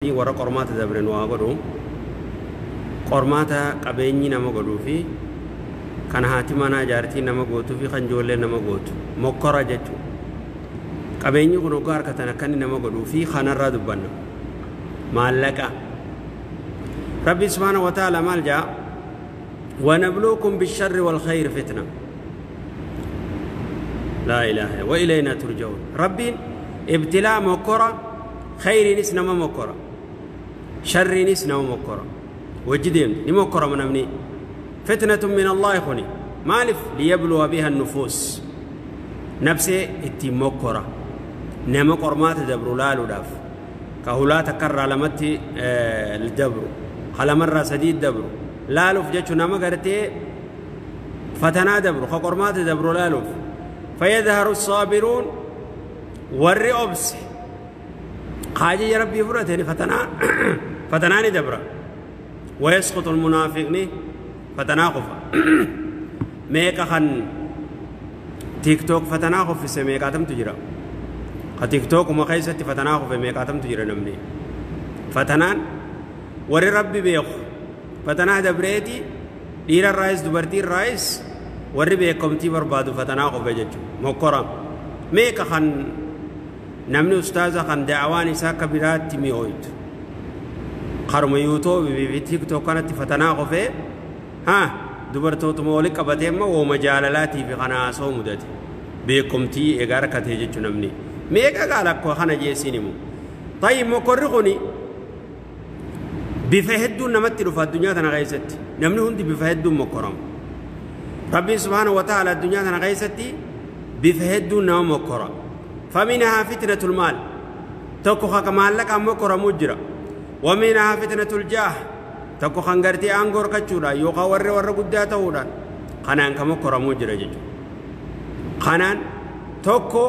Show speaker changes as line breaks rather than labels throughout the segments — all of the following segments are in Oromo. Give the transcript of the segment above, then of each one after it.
Warra qormaata dabre nu haa godhu. Qormaata qabeenyi nama godhuu fi kan haati manaa jaartii nama gootuu fi kan ijoolleen nama gootu mokkora jechuudha. Qabeenyi kun hoggaa harkatan akka inni nama godhuu fi kanarraa dubbanna. Maallaqa. Rabbi subhaanahu wa ta'ala maal jaa? ونبلوكم بالشر والخير فتنة. لا إله وإلينا ترجعون. ربي ابتلاء مكرة، خير نس نما مكرة، شر نس نما مكرة، وجدين نمكرة من أمني فتنة من الله خني مالف ليبلو بها النفوس. نفسي اتي مكرة نما قرمات دبرو لا لداف كهولا تكرر لمتي الدبر على مرة سديد دبرو لا لف جتشو نما قرتي فتنا دبرو خقرمات دبرو لا لف. فيظهر الصابرون والرئوبس حاجة يا ربي فرتني فتنا فتناني دبرا ويسقط المنافقني فتنا خفا ميكا خن تيك توك فتنا خف في ميكا تم تجرا تيك توك وما خيستي فتنا خف ميكا تم تجرا نمني فتنان وري ربي بيخ فتنا دبريتي دير الرئيس دبرتي الرئيس وري بيكمتي بربادو فتنا خف جچو مكرم ميكا خن نمني أستاذ خن دعواني ساك برات ميويت خرم يوتيوب في تيك توك كانت فتنا خفه ها دبرتو تمولك أبتهم ومجالاتي في خنا صومدتي بيكمتي إجارة كتيجة نمني ميكا قالك خنا جيسينمو. طيب مكرهني بفهدون نمتلو في الدنيا تنا غيستي نمني هندي بفهدون مكرم ربي سبحانه وتعالى الدنيا تنا غيستي بفهدون نوم مكرم. فمنها فتنة المال تكو خك مالك مكرم مجرى، ومنها فتنة الجاه تكو خنگرتي أنغور كچورا يوكا ور ور قداتا وران خنان كمكرم مجرى ججو خنان تكو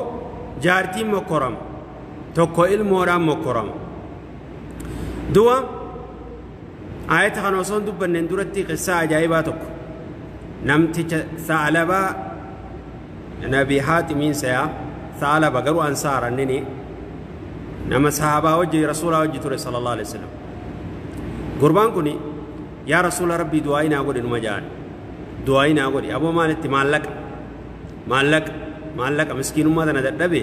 جارتي مكرم تكو المورا مكرم. دوا آية خنوصون دبن نندورتي قصة عجائبة تكو نمتي ثعلبة نبي حاتمين سيا ثعلبة قالوا أنصار أنني نما صحابة وجه رسول الله وجه صلى الله عليه وسلم قربان كني يا رسول ربي دعائنا أقول إنه مجان دعائنا أقول أبو مالك مالك مالك مالك مسكين ما تنا دبي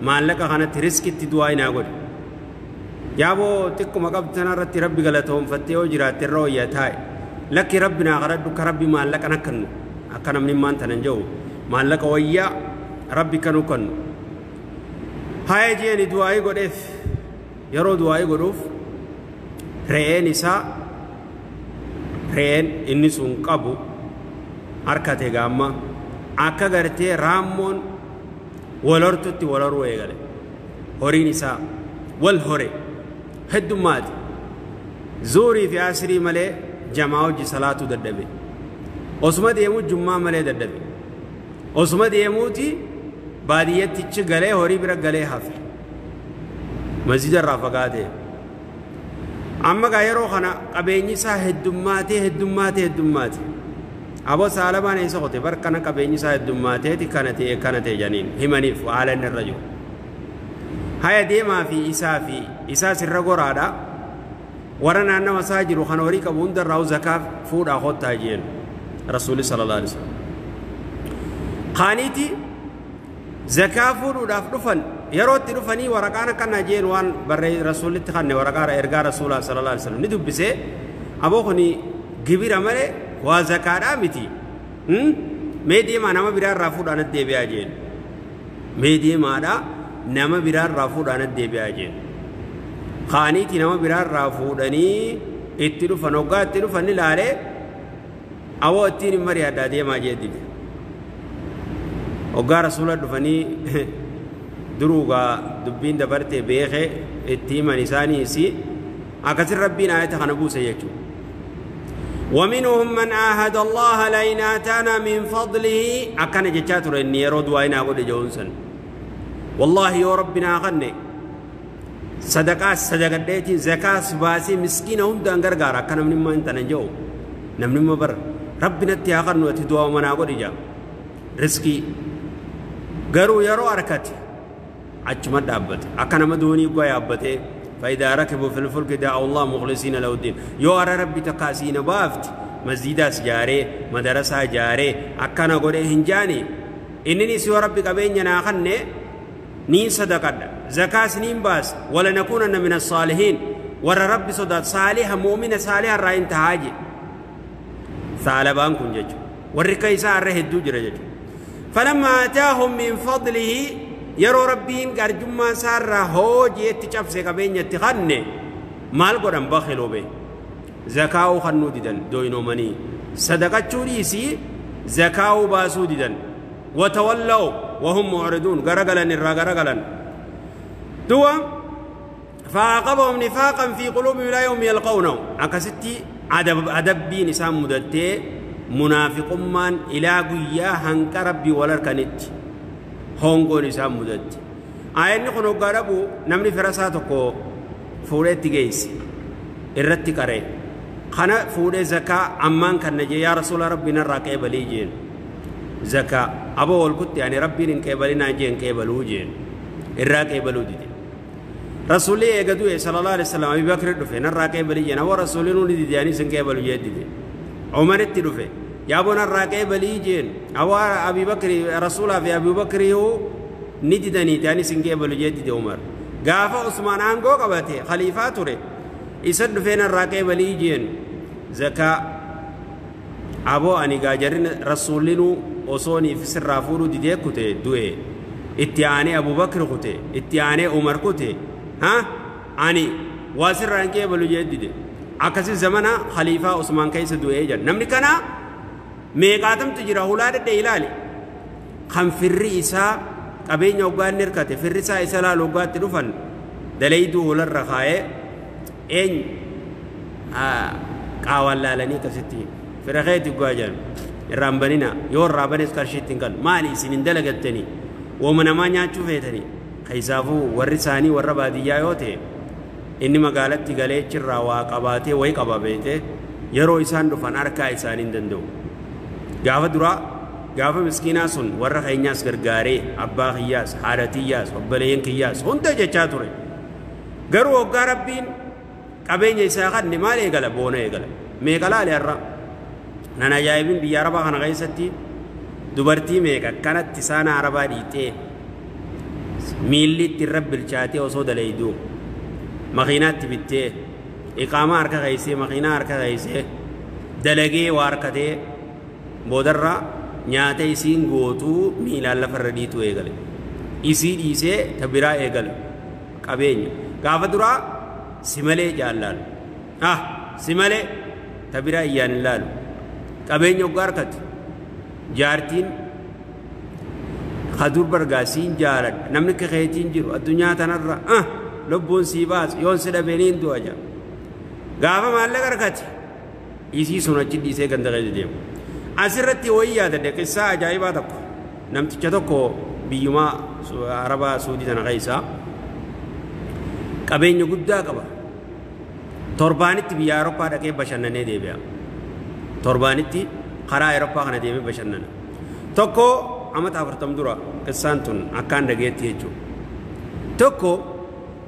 مالك خانة رزق تدعائنا أقول يا أبو تكو مقب تنا رتي ربي قالتهم فتي وجرات الرؤيا تاي لك ربنا غردك ربي مالك أنا كنو أكن من ما أنت نجو مالك ويا ربي كنو كنو هاي جيني دعائي قدف يرو دعائي قدف رئي نساء رئي إني سنقبو أركته غاما أكا غرتي رامون ولرتتي ولرو إيغالي هوري نساء والهوري هدو مات زوري في عصري ملي جماعو جي صلاة ددبي أسمى ديمو جمعة ملي ددبي أسمى ديموتي باديتي غلي هوري برا غلي حافي مسجد الرافقاته أما غيرو خنا قبيني سا هدماتي هدماتي هدماتي أبو سالمان إيسا قتي بركنا قبيني سا هدماتي تي كانتي كانتي جنين همني فعلن الرجل هيا ديما في إسا في إسا سر غرادا ورنا أن مساجد خنوري كبوند الراو زكاة فود أخذ تاجين رسول صلى الله عليه وسلم خانيتي زكاة فود أفرفن يروت رفني ورقانا كنا جين وان بر رسول تخني ورقا إرجع رسول الله صلى الله عليه وسلم ندب بسه أبو خني جبير أمره وزكاة متي ميدي ما نما بيرار رافود أنا دبي أجين ميدي ما دا نما بيرار رافود أنا دبي أجين خانيتي نما بيرار رافود أني اتلو فنوقع اتلو فني لاره أو اتيني مريا دادي ما جدي وقال رسول الله دفني دروغا دبين دبرتي بيخي اتيما نساني سي أكثر ربنا آية خنبو سيجو. ومنهم من عاهد الله لئن آتانا من فضله أكن جتاتر إني يرود وين أقول جونسون والله يا ربنا غني صدقات صدقات ديتي زكاة باسي مسكين هم دانغر غارا كان من ما انت نجو نمن ما بر ربنا تياغن وتدعو من أقول جا رزقي garuu yeroo harkate achuma dhaabbate akka nama doonii gwa yaabbatee فإذا ركبوا في الفلك دعوا الله مخلصين له الدين. يو أرى ربي تقاسين بافت مسجداس جاري مدرسة جاري أكنا قري هنجاني إنني سوى ربي قبين يناخني نين صدقة زكاة سنين باس ولا نكونن من الصالحين. ورى ربي صدق صالح مؤمن صالح الرأي انتهاجي ثعلبان كن جج والركيسة الره الدجر جج. فلما آتاهم من فضله يرو ربين قرجما سار هوجي اتشافسي قبين يتخني مال قدام بخلو به زكاو خنو ديدن دوينو مني صدقة چوريسي زكاو باسو ديدن وتولوا وهم معرضون غرغلن الرغرغلن دوا فعاقبهم نفاقا في قلوبهم لا يوم يلقونه. أكستي أدب نسام مدتي منافق من إلى قيا هنك ربي ولركنت هونغو نسام مدتي آيان نخنو قربو نمني فرساتكو فوريتي جيس الرتي كاري خنا فوري زكاة أمان كان نجي يا رسول ربي نرى كيبلي جين زكاة أبو والكت يعني ربي نكيبلي ناجين كيبلو جين الرا كيبلو دي رسولي يقدوه صلى الله عليه وسلم أبي بكر دفه نرى كيبلي جين أبو رسولي نولي دي يعني سن كيبلو جين دي عمر التدفه يا أبو نرى كيبلي جين أبو أبي بكر رسول في أبي بكر هو ندي داني سن كيبلو جين دي عمر غافة عثمان أنغو قبته خليفة توري إسد فين الراكب ليجين زكاة أبو أني قاجرين رسولينو أصوني في سر رافورو دي كته دوي اتياني أبو بكر كته اتياني عمر كته ها أني واسر رانكي بلو جديد أكسي زمنا خليفة عثمان كيس دوي جن نمني كنا ميقاتم تجرا هولاد ديلالي خم في الرئيسة قبين يوغان نركته في الرئيسة إسلا لوغات تدفن دليدو هولر رخاء إن قاولا لني كستي فرخيت قاجل الرامبنينا يور رابنس كرشيتين قال مالي سنين دلقتني ومن ما نياتشو فيتني خيسافو ورساني ورباديا يوتي إني مقالت قالت الروا قباتي وي قبابيتي يرو إسان دفن أركا إسانين دندو قافة درا قافة مسكينة سن ورخ إنياس غرغاري أبا خياس حارتياس وبلين خياس هنتا جتشاتوري قروا وقاربين qabeenya isaa kanne maal eegala boona eegala meeqa laale har'a nan ajaa'ibin biyya arabaa kana keessatti dubartii meeqa kanatti saana arabaa dhiitee miilli itti irra bilchaatee osoo dalayduu makiinaatti bittee iqaamaa harka keessee makiinaa harka keessee dalagee waa harkatee boodarra nyaata isiin gootuu miilaan lafarra dhiituu eegale isii dhiisee ta biraa eegale qabeenya gaafa duraa simalee jaallalu simalee tabiraa iyyaan ilaalu qabeenya hoggaa harkate jaartiin kadur bargaasiin jaaladha namni akka keetiin jiru addunyaa tanarra lubbuun sii baas yoon si dhabeeniin du'a jaa gaafa maallaqa harkate isii sun achi dhiisee ganda keessa deemu asirratti wayii yaadadhe qissaa ajaa'ibaa tokko namticha tokko biyyumaa arabaa suudii tana keessaa qabeenya guddaa qaba torbaanitti biyya Awurooppaa dhaqee bashannanee deebi'a. Torbaanitti karaa Awurooppaa kana deemee bashannana. Tokko amata 40 dura qissaan tun akkaan dhageetti jechuudha. Tokko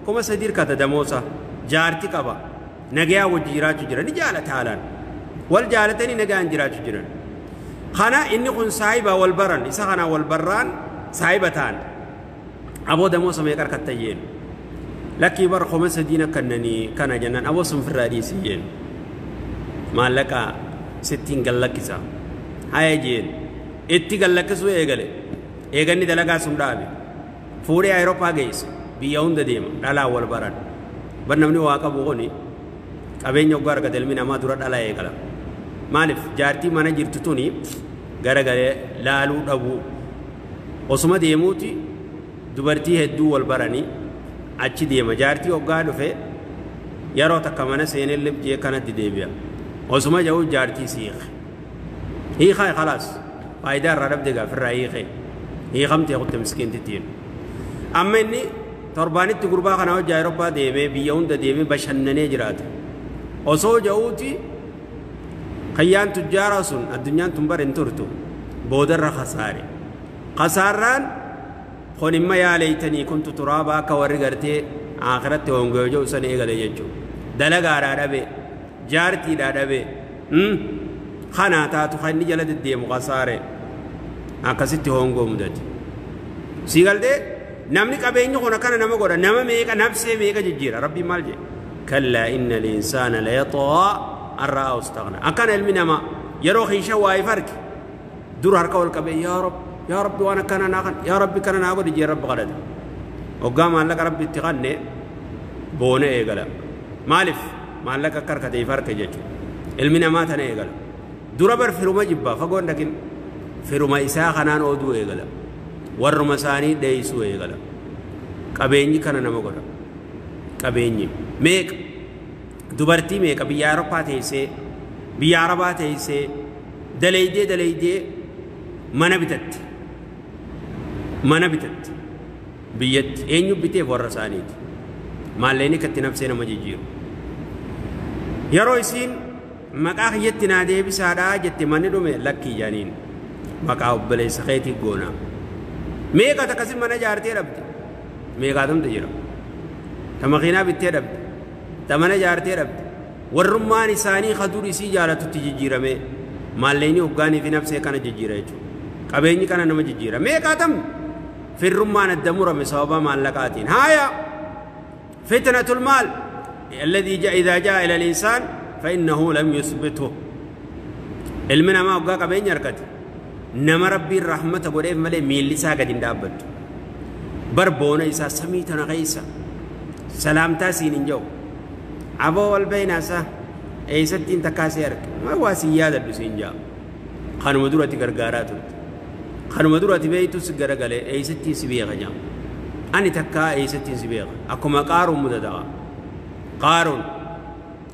3,000 hirkata damoosa jaarti qaba nagayaa wajji jiraachuu jira ni jaalata haalaan wal jaalatanii nagaan jiraachuu jiran. Kana inni kun saahiba wal baran isa kana wal barraan saahiba ta'an aboo damoosa meeqa harkatta jeen. لكن بر 5 دينا كنني كان جنان أبو سن في الرئيسيين ما لك 60 قال لك كذا هاي جين إتي قال لك سوى إيجالي إيجاني دلقا سمدابي فوري أوروبا جيس بيوند ديما لا أول بران برنامج واقع بقولني أبين يوغار كدل من أما دورات على إيجالا مالف جارتي مانا جرتوني غرغرة لالو أبو أسمع ديموتي دبرتي هدو والبراني achi deema jaartii hoggaa dhufe yeroo takka mana seenee libjee kanatti deebi'a osuma jedhu jaartii siiqe hiikaa khalaas faayidaa irraa dhabde gaafirraa hiiqe hiiqamtee kutte miskiintittiin amma inni torbaanitti gurbaa kana hojii Awurooppaa deemee biyya hunda deemee bashannanee jiraata osoo jedhuuti qayyaan tujjaaraa sun addunyaan tun bara hin turtu boodarra khasaare khasaarraan kun imma yaa leeytanii kuntu turaabaa akka warri gartee Akhiratti hongoo jiru san eegale jechuudha. Dalagaadhaa dhabe, jaartiidhaa dhabe, kanaa taatu kan inni jala deddeemu qasaare akkasitti hongoo mudate. Sii galtee namni qabeenyi kun akkana nama godha, nama meeqa nafsee meeqa jijjiira. Rabbiin maal jedhe? Kallaa inna linsaana layaxaa an ra'aahu istaghna. Akkana ilmi namaa yeroo kiisha waa'ee farki dur harka ol qabee yaa Rabbi yaa Rabbi waan akkana naa kan yaa Rabbi kana naa godhi jee Rabbi kadhata. Hoggaa maallaqa Rabbi itti kanne boona eegala. Maaliif maallaqa akka harkateef harka jechuudha. Ilmi namaa tana eegala. Dura bar firuma jibbaa fagoon dhaqin firuma isaa kanaan ooduu eegala. Warruma isaanii dheeysuu eegala. Qabeenyi kana nama godha. Qabeenyi meeqa dubartii meeqa biyya Awurooppaa teessee biyya Arabaa teessee daleeydee daleeydee mana bitatti. Mana bitatti. Biyyatti eenyu biteef warra isaaniiti. Maallaqni akkatti nafsee nama jijjiiru. Yeroo isiin maqaa kiyyatti naa deebisaadhaa jette manni dhume lakkii jaaniin maqaa obboleessa keetii goona. Meeqa takkasin mana ijaartee dhabde? Meeqaatamtu jira? Ta makiinaa bittee dhabde? Ta mana ijaartee dhabde? Warrummaan isaanii kadur isii jaalatutti jijjiirame maallaqni hoggaanii fi nafsee kana jijjiira jechuudha. Qabeenyi kana nama jijjiira. Meeqaatamni? Firrummaan adda murame sababa maallaqaatiin. Haaya fitnatul maal alladhi idhaa jaa ila al-insaan فإنه لم يثبته. Ilmi namaa hoggaa qabeenya harkate nama Rabbiin rahmata godheef malee miilli isaa gadi hin dhaabbattu. Bar boona isaa samii tana keessa salaamtaa siin hin jiru. Aboo wal beeynaasaa eessattiin takkaasee arge maa waa siin yaadadhu siin jaa. Kanuma duratti gargaaraa turte. Kanuma duratti beeytus garagalee eessattiin si beeka jaa. Ani takkaa eessattiin si beeka. Akkuma Qaaruun mudata'a. Qaaruun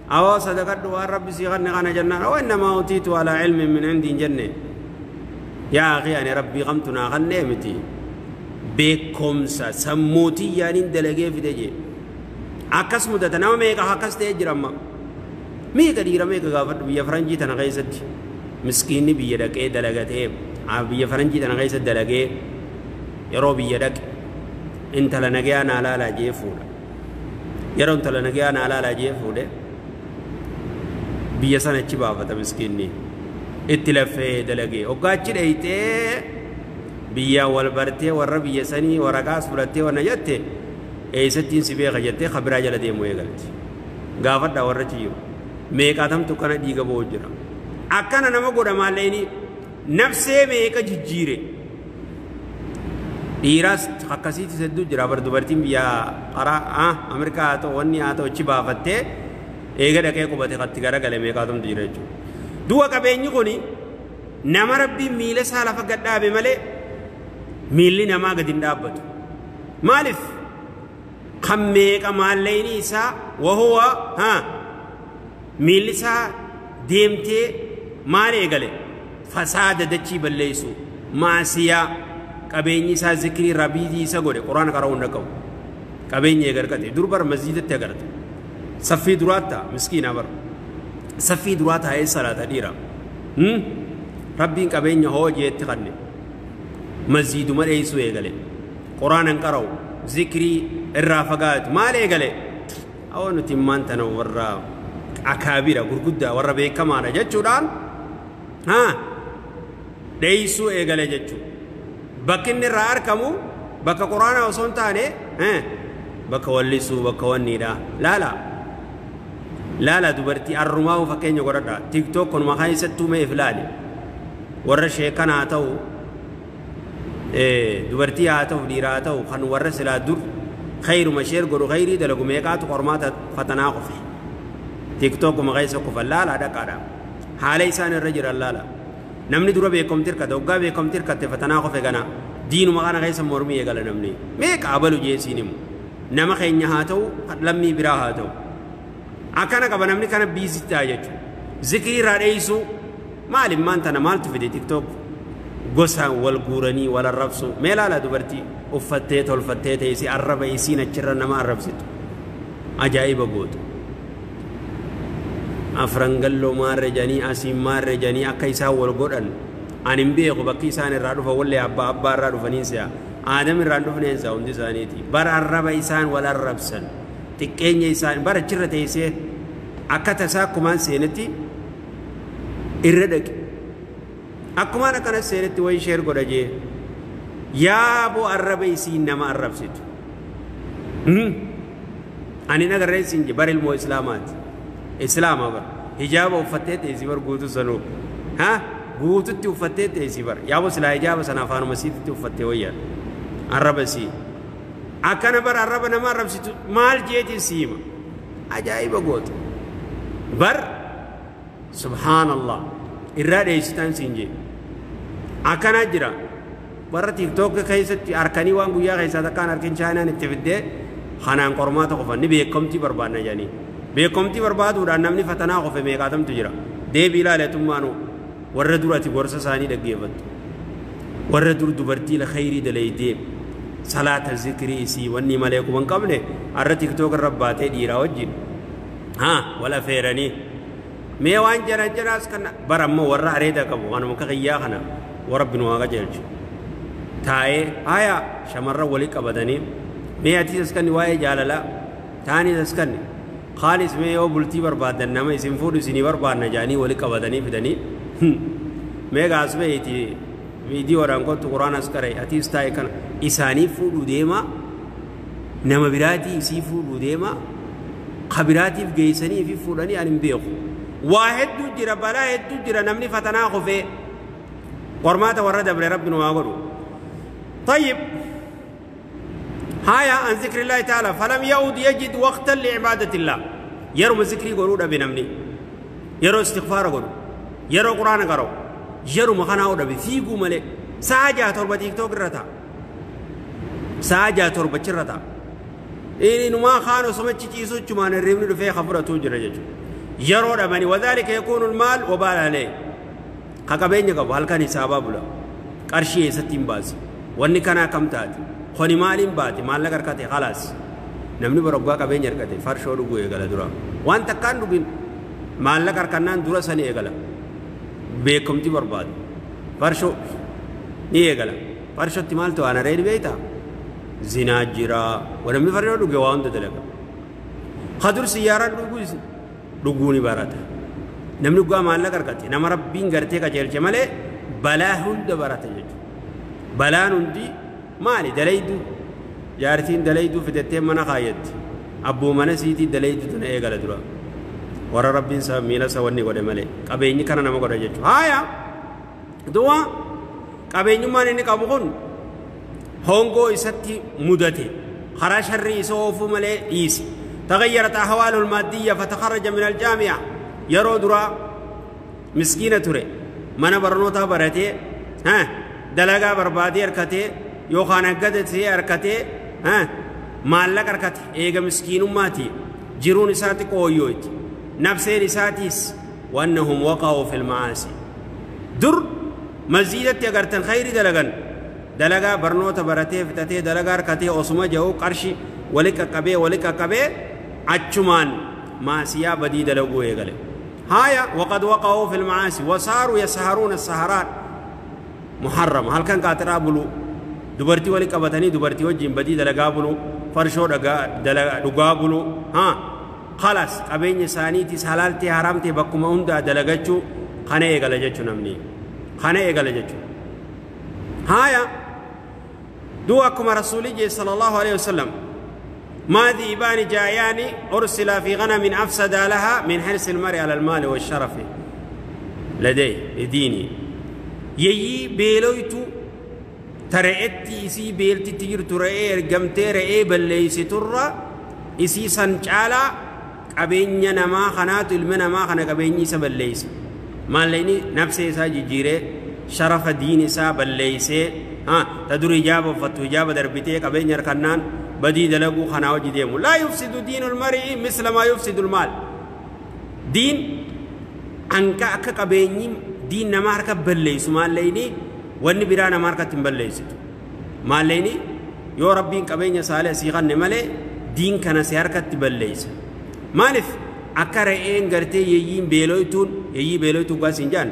أو صدقت ربي سيغني غنى جنة وإنما أوتيت على علم من عندي جنة. يا أخي أنا ربي غمتنا غنى متي بكم سموتي يعني دلقي في دجي عكس مدة أنا ميكا عكس تأجر أما ميكا ديرا ميكا غافر بيا فرنجي تنغيزت مسكيني بيا دك دلقته بيا فرنجي تنغيزت دلقي يرو بيا دك انت لنجيا نالا لا جيفولا يرو انت لنجيا نالا لا جيفولا biyya sana achi baafata miskiinni itti lafee dalagee hoggaa achi dheeytee biyya wal bartee warra biyya sanii waraqaas fudhattee wanna jette eessattiin si beeka jettee kabiraa jala deemuu eegalti. Gaafadhaa warra achi jiru meeqaatamtu kana dhiiga bo'oo jira. Akkana nama godha maalleeni nafsee meeqa jijjiire dhiiraas akkasiitis hedduu jira bar dubartiin biyya qaraa Ameerikaa haa ta'u wanni haa ta'u achi baafattee eega dhaqee qubate qatti garagale meeqaatamtu jira jechuudha. Du'a qabeenyi kuni nama Rabbiin miila isaa lafa gad dhaabe malee miilli namaa gadi hin dhaabbatu. Maaliif? Kan meeqa maallaqni isaa wahuwa miilli isaa deemtee maal eegale? Fasaada dachii balleessu maasiyaa qabeenyi isaa zikrii rabbii isa godhe quraana qara'uu hin qabu. Qabeenyi eegargate dur bar masjiidatti agarte. Saffii duraata miskiina bar saffii duraata ee salaata dhiira Rabbiin qabeenya hoo jeetti kanne masjiiduma dheessuu eegale quraanan qara'u zikrii irraa fagaatu maal eegale awwa nuti immaan tana warra akaabira gurguddaa warra beekamaadha jechuudhaan dheessuu eegale jechuudha. Bakki inni irraa argamu bakka quraanaa osoo hin taane bakka wallisuu bakka wanniidha laala. Laala dubartii arrumaa fakkeenya godhadha. TikTok kun maqaan isattuu meef laali. Warra sheekan haa ta'u dubartii haa ta'u dhiira haa ta'u kan warra silaa dur khayruma sheer godhu khayrii dalagu meeqaatu qormaata fatanaa qofe. TikTok maqaa isa qofa laala dhaqaadha. Haala isaan irra jiran laala. Namni dura beekamtii hirkate hoggaa beekamtii hirkatte fatanaa qofe kana diinuma kana keessa mormii eegala namni. Meeqa abalu jeesiin himu. Nama keenya haa ta'u lammii biraa haa ta'u. Akkana qaba namni kana biizii ta'a jechuudha. Zikrii irraa dheessuu maaliif maan tana maaltu fide TikTok gosaan wal guuranii wal arrabsu mee laala dubartii uffattee tolfattee teessee arraba isiin achirra nama arrabsitu ajaa'iba gootu. Afran galloo maarre janii asiin maarre janii akka isaan wal godhan ani hin beeku bakki isaan irraa dhufa wallee abbaa abbaa irraa dhufanii si'a Aadam irraan dhufneen isaa hundi isaaniiti. Bara arraba isaan wal arrabsan. Xiqqeenya isaan bara achirra teessee akka tasaa akkumaan seenetti irra dhaqe. Akkumaan akkana seenetti wayi sheer godha jee. Yaaboo arraba isiin nama arrabsitu. Ani nagarree siin je bara ilmoo islaamaati. Islaama bara. Hijaaba uffattee teessi bar guutuu sanuu. Ha? Guututti uffattee teessi bar. Yaaboo silaa hijaaba sana afaanuma siititti uffattee wayyaa. Arraba sii. Akkana bara arraba nama arrabsitu maal jeetiin siima. Ajaa'iba goota. Bar subhaanallah irraa dheessitaan siin jee. Akkana jira. Warra TikTok keessatti harkanii waan guyyaa keessaa takkaan harkin chaayinaan itti fiddee kanaan qormaata qofan ni beekamtii barbaadna jedhanii. Beekamtii barbaaduudhaan namni fatanaa qofe meeqaatamtu jira. Deebii ilaaleetummaanu warra dur ati gorsa isaanii dhaggeeffattu. Warra dur dubartii khayrii dalaydee salaata zikrii isii wanni malee kuma hin qabne har'a TikTok irra baatee dhiiraa wajjin. Haa wal afeeranii. Mee waan jara jaraas kana bara ammoo warra areeda qabu waanuma akka qiyyaa kana warra nu haa qajeelchu. Taa'ee haya shamarran walii qabatanii mee atis as kanni waa'ee jaalalaa taanis as kanni kaanis mee yoo bultii barbaadan nama isin fuudhu isinii barbaadna jedhanii walii qabatanii fidanii mee gaas beeyti viidiyoodhaan kottu quraan as qara'e atis taa'e kana isaanii fuudhuu deema nama biraatii isii fuudhuu deema ka biraatiif geessanii fi fuudhanii ani hin beeku. Waa hedduu jira balaa hedduu jira namni fatanaa kufee qormaata warra dabre rabbi nu haa godhu. طيب هايا عن ذكر الله تعالى فلم يعود يجد وقتا لعبادة الله. يرو ذكري قولوا بنمني يرو استغفار قولوا يرو قرآن قرأوا يرو مخانا أودا بفيقوا ملي ساجة تربة تيك توك رتا ساجة تربة رتا إنه ما خانوا سمتش تيسو كمان الرمل في خفرة توجر يرو ربني وذلك يكون المال وبال عليه خكبين يقبل هل كان حسابه بلا قرشي ستين باز wanni kanaa kam taate koni maaliin baate maallaqa harkate khalaas namni baroggaa qabeenya harkate farshoo dhuguu eegala dura waan takkaan dhugin maallaqa harkannaan dura sani eegala beekamtii barbaadu farshoo ni eegala farshootti maaltu waan areedi beektaa zinaa jira namni farshoo dhuge waa hunda dalaga kadur siyyaaraan dhuguu ni barata namni dhugaa maallaqa harkate nama rabbiin gartee qajeelche malee balaa hunda barata jechuudha. Balaan hundi maali dalaydu jaartiin dalaydu fidattee mana kaayyatti abbuu mana siitii dalaydu tana eegala dura warra rabbiin isaa miila isa wanni godhe malee qabeenyi kana nama godha jechuudha. Haaya du'a qabeenyummaan inni qabu kun hongoo isatti mudate karaa sharrii isa oofuu malee dhiise. تغيرت أحواله المادية فتخرج من الجامعة yeroo dura miskiina ture mana barnootaa baratee haa dalagaa barbaadee harkatee yookaan aggadatee harkatee maallaqa harkate eega miskiinummaati jiruun isaatti qooyyootti nafseen isaatiis wannahum waqa'uu fil ma'aasi dur masjiidatti agartan khayrii dalagan dalagaa barnoota baratee fixatee dalagaa harkatee osuma ja'uu qarshii wali qaqqabee achumaan maasiyaa badii dalaguu eegale. Haaya waqad waqa'uu fil ma'aasi wasaaruu yasaharuuna saharaat محرم هل كان قاطرا بلو دبرتي ولي قبتني دبرتي وجين بدي دلغا بلو فرشو دغا بلو ها خلاص قبين سانيتي حلالتي حرامتي بكما هندا دلغچو خنه ايغلا جچو نمني خنه ايغلا جچو هايا دو اكما رسولي جي صلى الله عليه وسلم ما ذئبان جايان ارسل في غنم افسد لها من حرص المرء على المال والشرف لديه لديني yeyi beeloytu tare'etti isii beeltitti jirtu re'ee ergamtee re'ee balleeysiturra isii san caalaa qabeenya namaa kanaatu ilma namaa kana qabeenyi isa balleeysa maallaqni nafsee isaa jijjiiree sharafa diin isaa balleeysee ta dur hijaaba uffattu hijaaba darbitee qabeenya harkannaan badii dalaguu kanaa hojii deemu laa yufsidu diinu lmar'i misla maa yufsidu lmaal diin anka akka qabeenyi diin nama harka balleessu maallaqni wanni biraa nama harkatti hin balleessitu maallaqni yoo rabbiin qabeenya saalee sii kanne malee diin kana si harkatti balleessa maaliif akka re'een gartee yeeyyiin beeloytuun yeeyyii beeloytuun gaas hin jaan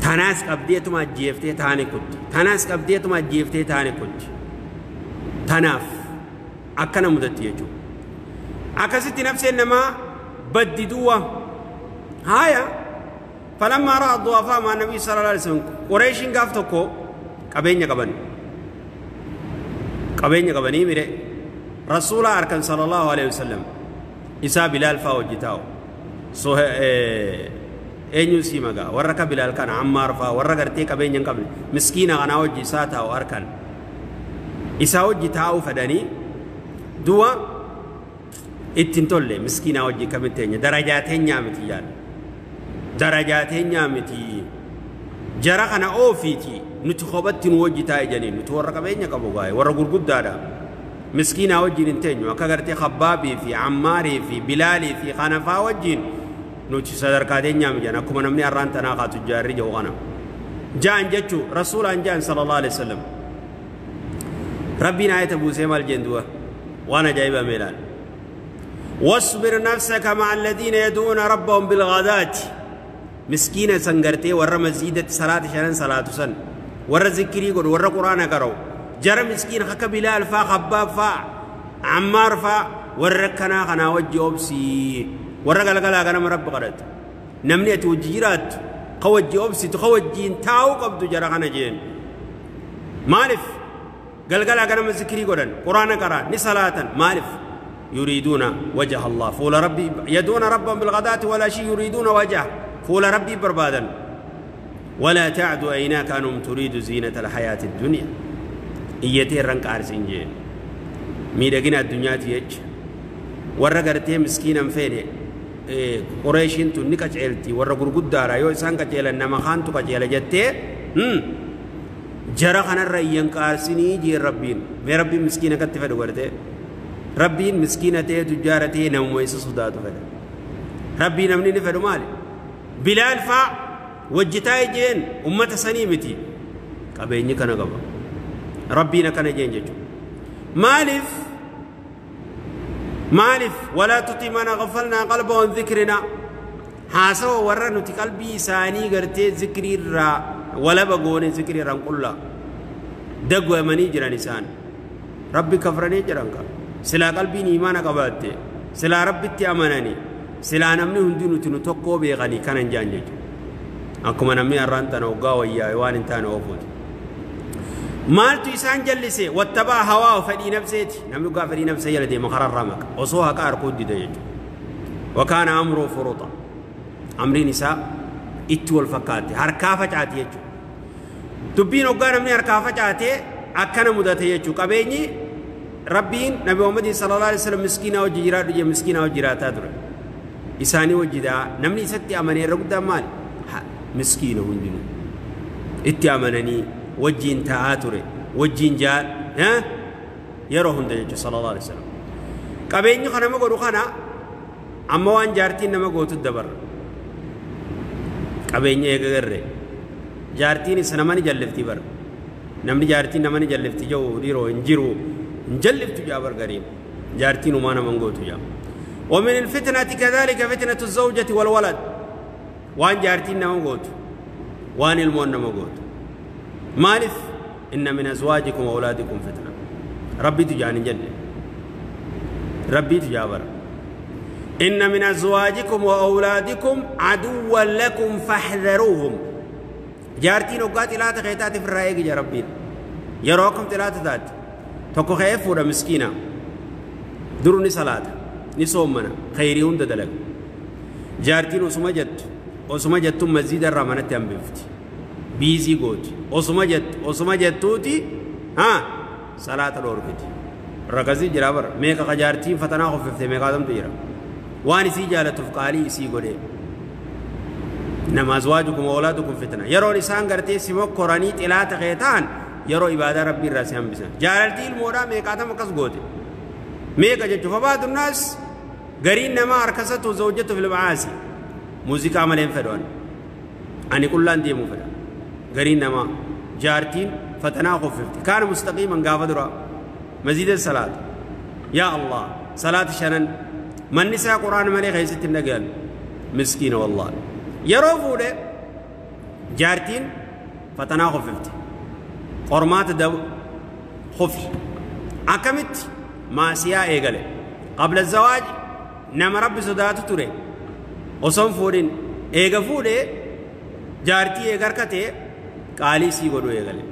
Tanaas qabdeetuma ajjeeftee taane kutti. Tanaas qabdeetuma ajjeeftee taane kutti. Tanaaf akkana mudatti jechuudha. Akkasitti nafseen namaa baddi duwwa. Haaya falammaa ra'a du'afaa maa nabii sallallahu alaihi wasallam Qureeshiin gaaf tokko qabeenya qaban. Qabeenya qabanii mire rasuula harkan sallallahu alaihi wasallam isaa Bilaal fa'aa hojii taa'u. So eenyu sii magaa warra akka Bilaal kana Ammaar fa'aa warra gartee qabeenya hin qabne miskiina kanaa hojii isaa taa'u harkan isaa hojii taa'uu fedhanii du'a ittiin tolle miskiinaa hojii kamitti teenya darajaa teenyaa miti yaala darajaa teenyaa miti jara kana oofiiti nuti kophatti nu hojii taa'e jedhanii nuti warra qabeenya qabu gaa'e warra gurguddaadha miskiinaa wajjin hin teenyu akka gartee Khabbaabii fi Ammaarii fi Bilaalii fi kana fa'aa wajjin nuti sadarkaa teenyaa mijan akkuma namni har'aan tanaa kaatu jaarri jiru kana ja'an jechuu rasuulaan ja'an sallallahu alaihi wasallam rabbiin ayata buusee maal jeen du'a waan ajaa'ibaa meelaan واصبر نفسك مع الذين يدعون ربهم بالغداة مسكينة سنغرتي ورا مزيدة صلاة شنن صلاة سن ورا ذكري قول ورا قرآن قرأ جرى مسكين خك بلال فا خباب فا عمار فا ورا كنا خنا وجه أبسي ورا قال قال أنا رب قرأت نمني توجيرات خوجي أبسي تخوجين تاو قبض جرى خنا جين مالف قال قال أنا ذكري قرآن قرآن قرأ نصلاة مالف يريدون وجه الله فول ربي يدون ربهم بالغداة ولا شيء يريدون وجه فول ربي بربادا ولا تعد عيناك أنهم تريد زينة الحياة الدنيا إيتي رنك أرسنجين ميدقنا الدنيا تيج ورقرتي مسكينا فيني قريشين تنكا جعلتي ورقر قدارا يو إسان كجعل إنما خانتو كجعل جتي جرخنا الرأيين كارسيني جي ربين مي ربي مسكينة كتفد ورتي ربين مسكينة تي تجارتي نوم ويس صداتو فد ربي نمني نفدو مالي بلال فا وجتاي جين أمة سنيمتي قبيني كان قبا ربنا كان جين ججو مالف مالف ولا تطي من غفلنا قلبه عن ذكرنا حاسوا ورنو قلبي ساني غرتي ذكري را ولا بغوني ذكري ران قلا دغوا مني جراني سان ربي كفرني جرانك سلا قلبي ايمان قباتي سلا ربي تي امنني سلا نمني هندونو تنو توكو بيغني كان جان ججو اكما نمي ارانتنا وغا ويا وان انتان اوفوت مالتو إسان جلسي واتبع هواه فدي نفسيتي نمي قا فدي نفسي يلدي مقرر رمك وصوها كاركود دي وكان أمره فرطا أمري نساء اتو الفكاتي هركافة جاتي يجو تبين وقانا من هركافة جاتي أكنا مدتي يجو قبيني ربين نبي محمد صلى الله عليه وسلم مسكينة وجيرات وجي مسكينة وجيرات تدر إساني وجدا نمني ستي أمني رقدا مال مسكينة هندنو اتي أمنني وجين تعاتره وجين جال ها يروهن دجاج صلى الله عليه وسلم قبيني خنا ما قولوا خنا أما وان جارتين نما قوت الدبر قبيني يغيره جارتين سنماني جلفتي بر نمني جارتين نماني جلفتي جو ديرو انجرو انجلفتي جابر غريب جارتين وما نمن قوت جا ومن الفتنة كذلك فتنة الزوجة والولد وان جارتين نما قوت وان المون نما قوت مالف إن من أزواجكم وأولادكم فتنة ربي تجاني جنة ربي تجابر إن من أزواجكم وأولادكم عدوا لكم فاحذروهم جارتين وقات لا تخيتات في الرأيك يا ربي يراكم تلاتة ذات تكو خيف ولا مسكينة دروني صلاة نصومنا خيريون ددلك جارتين وسمجت وسمجت مزيد الرمانة تنبفتي بيزي قوت وسمجت توتي ها صلاة الأوركتي ركزي جرابر ميكا خجارتين فتنا خففت ميكا دم تجرا واني سي جالة تفقالي سي قولي نما أزواجكم وأولادكم فتنة يرو لسان قرتي سمو قراني تلات خيطان يرو إبادة ربي الراسي هم بسان جالتي المورا ميكا دم قص قوتي ميكا جتو فبعض الناس قرين نما أركسته زوجته في المعاصي موزيكا عملين فدوان أني كلان دي مو فدوان قرين نما جارتين فتنا خففت كان مستقيما قافدرا مزيد الصلاة يا الله صلاة شنن من نساء قرآن ملي خيست النقل مسكين والله يروفوا له Jaartiin fatanaa kofifte. Qormaata kofi. Akkamitti maasiyaa eegale. Qabla zawaaj nama rabbi sodaatu ture. Osoon fuudhin eega fuudhee jaartii eega harkatee qaalii sii godhuu eegale.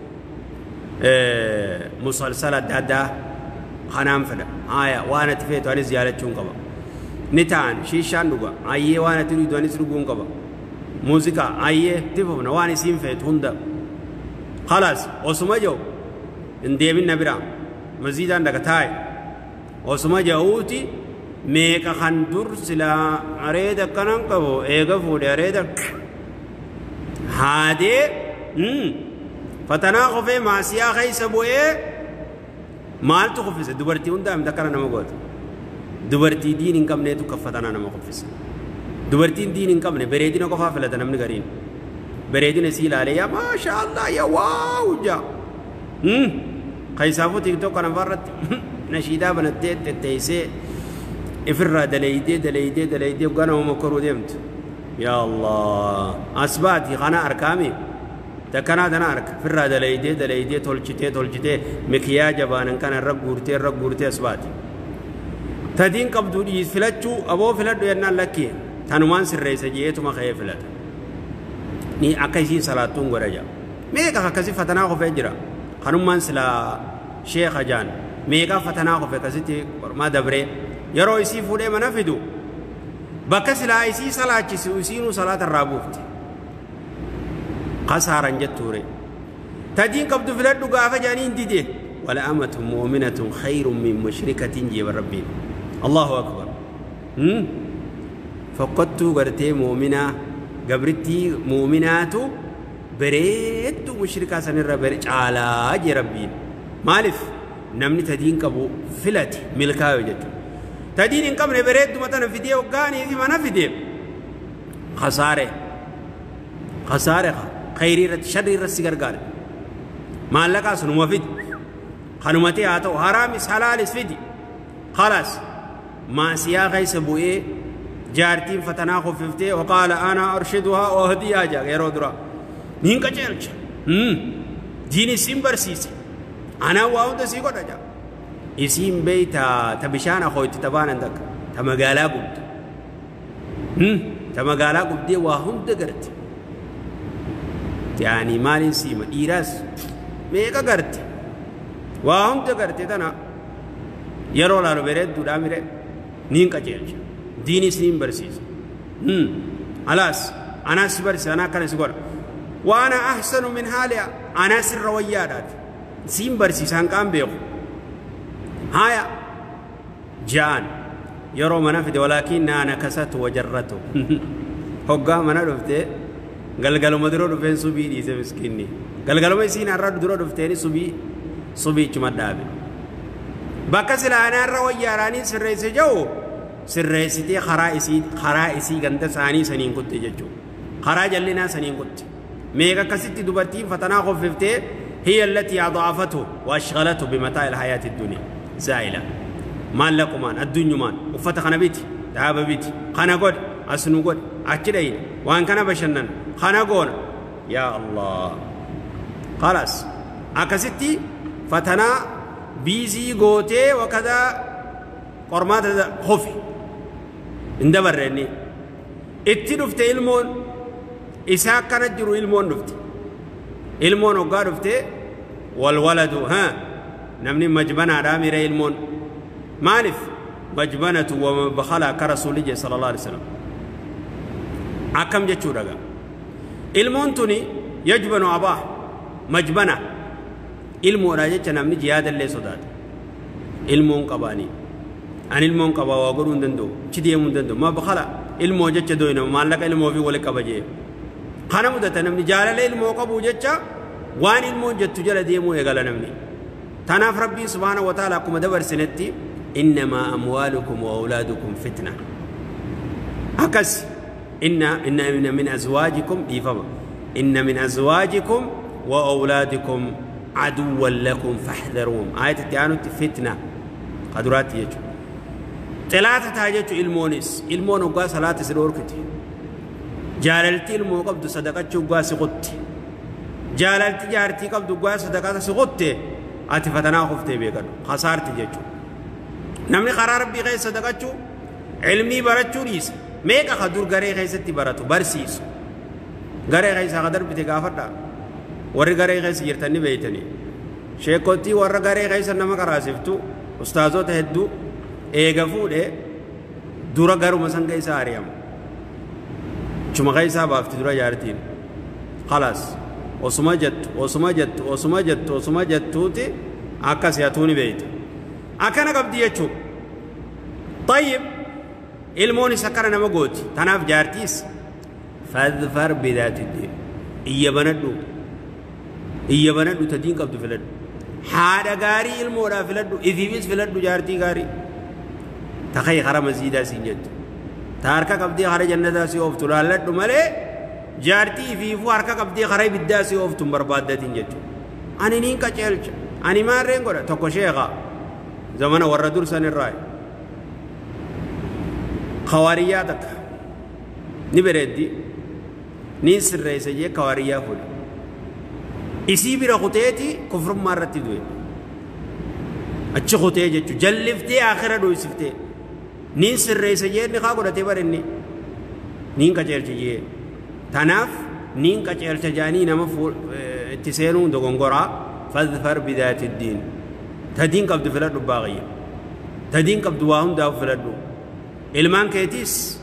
Musalsala adda addaa kanaan fedha. Haaya waan ati feetu anis jaalachuun qaba. Ni ta'an shiishaan dhuga. Ayyee waan ati dhugdu anis dhuguun qaba. Muuziqaa ayyee tifufna waan isiin feetu hunda. Khalaas osuma jiru hin deemin na biraa. Maziidaan dhaga taa'e. Osuma jiruuti meeqa kan dur silaa areeda akkanan qabu eega fuudhe areeda haadee fatanaa qofee maasiyaa keessa bu'ee maaltu kuffise dubartii hundaa miti akkana nama goota. Dubartii diin hin qabneetu kan fatanaa nama kuffise. Dubartiin diin hin qabne bareedina qofaa filata namni gariin. Bareedina sii ilaalee yaa maasha Allah yaa waaw jaa. Keessaafuu TikTok kana irratti nashiidaa banattee tetteessee ifirraa daleeydee daleeydee daleeydee ganama mokoruu deemtu. Yaa Allah asbaati kana arkaami. Takkanaa tana arka firraa daleeydee daleeydee tolchitee tolchitee mikiyaa jabaanan kana irra guurtee irra guurtee asbaati. Tadiin qabduu dhiis filachuu aboo filadhu jennaan lakkee tanumaan sirreessa jeetuma ka'ee filata. Ni akka isiin salaattuun godha jaa. Meeqa akkasii fatanaa qofee jira. Kanummaan silaa sheekha jaan meeqa fatanaa qofe akkasitti qormaa dabree yeroo isii fuudhee mana fidu bakka silaa isii salaachisu isiinuu salaata irraa buufte. Kasaaran jettuure. Tadiin qabdu filadhu gaafa jaanii hin dide. Wala amatun mu'minatun khayrun min mushrikatin jeeba rabbiin. Allahu akbar. Fokkottuu gartee mu'minaa gabrittii mu'minaatu bareedduu mushrikaa sanirra caalaa jee rabbiin. Maaliif namni tadiin qabu filate milkaa'u jechuudha. Tadiin hin qabne bareedduma tana fidee hoggaanii fi mana fidee kasaare kasaare khayrii irratti sharrii irratti si gargaara. Maallaqaa sunuma fidi kanumatee haa ta'u haraamis halaalis fidi khalaas maasiyaa keessa bu'ee jaartiin fatanaa koffiftee waqaala ana arshiduhaa wahdiyaa jaa yeroo duraa niin qajeelcha diin isiin barsiise anaa waa hunda sii godha jaa isiin beeyta ta bishaan akooyti ta baanan takka ta magaalaa gubdu ta magaalaa gubdee waa hunda garte yaani maaliin siima dhiiraas meeqa garte waa hunda garte tana yeroo laalu bareedduudhaa mire niin qajeelcha diinis niin barsiisa alaas anaas si barsiisa anaa akkana si godha waana ahsanu min haaliha anaa sirra wayyaadhaati siin barsiisa hanqaan beeku haya ja'an yeroo mana fide walaakinna nakasatu wajarratu hoggaa mana dhufte galgaluma dura dhufeen subii dhiise miskiinni galgaluma isiin har'a dura dhufteeni subii subiichuma dhaabe bakka sila anaarra wayyaadhaanii sirreesse jiru sirreessitee karaa isii ganda isaanii saniin kutte jechuudha karaa jallinaa saniin kutte meeqa akkasitti dubartiin fatanaa qoffiftee hiya allatii adaafatu wa ashghalatu bimataa'i alhayaati dunya zaa'ila maallaqumaan addunyumaan uffata kana biti dhaaba biti kana godhe as nu godhe achi dhayine waan kana bashannan kana goona yaa Allah khalaas akkasitti fatanaa biizii gootee wakadaa qormaata kofi hin dabarre inni itti dhufte ilmoon isaa akkana jiru ilmoon dhufte ilmoon hoggaa dhufte walwaladu haa namni majbanaadhaa mire ilmoon maaliif majbanatu wama bakhala akka rasuulli jee sallallahu alaihi wasallam akkam jechuu dhaga ilmoon tuni yajbanu abaa majbana ilmoodha jecha namni jiyaadallee sodaata ilmoon qabaanii an ilmoon qabaa waa godhuu hin danda'u achi deemuu hin danda'u ma bakhala ilmoo jecha doyna maallaqa ilmoo fi wali qaba jee kana mudata namni jaalala ilmoo qabu jecha waan ilmoon jettu jala deemuu eegala namni tanaaf rabbiin subhaana wa ta'ala akkuma dabarsinetti innamaa amwaalukum wa awlaadukum fitna akkas inna min azwaajikum dhiifama inna min azwaajikum wa awlaadikum aduwwan lakum fahdharuhum aayata itti aanutti fitna qaduraatti jechuudha xilaata ta'a jechuun ilmoonis ilmoon hoggaa salaata si dhoorkiti Jaalalti ilmoo qabdu sadaqachuu gaa si qutte. Jaalalti jaartii qabdu gaa sadaqata si qutte ati fatanaa kuftee beekadhu. Khasaarti jechuudha. Namni karaa rabbii keessa sadaqachuu ilmii barachuu dhiisa. Meeqa ka dur garee keessatti baratu barsiisu. Garee keessa ka darbite gaafadhaa. Warri garee keessa jirtan ni beeytanii. Sheekottii warra garee keessa nama karaasiftu ustaazota hedduu eega fuudhee dura garuma san keessa ari'ama. Chuma keessaa baafti dura jaartiin. Khalaas osuma jettu osuma jettu osuma jettu osuma jettuuti akkas hatuu ni beeyta. Akkana qabdi jechuudha. Tayyib ilmoonis akkana nama gooti. Tanaaf jaartiis fadfar bidaati diin. Iyya banadhu. Iyya banadhu ta diin qabdu filadhu. Haadha gaarii ilmoodhaa filadhu. Ifiifis filadhu jaartii gaarii. Takay kara masiidaa siin jettu. Ta harka qabdee kara jannataa si ooftu laalladhu malee jaartii ifiifuu harka qabdee kara ibiddaa si ooftu hin barbaaddatiin jechuudha. Ani niin qaceelcha. Ani maarreen godha tokko sheekha zamana warra dursan irraa. Kawaariyyaa takka ni bareeddi niin sirreessa jee kawaariyyaa fuudhe. Isii bira kuteeti kufrummaa irratti du'e. Achi kutee jechuudha jalliftee akhira dhoysiftee. Niin sirreessa jee inni kaa godhatee bara inni niin qaceelcha jee. Tanaaf niin qaceelcha jaanii nama itti seenuun dogongoraa fadfar bidaati diin. Ta diin qabdu filadhu baaqiyya. Ta diin qabdu waa hundaaf filadhu. Ilmaan keetiis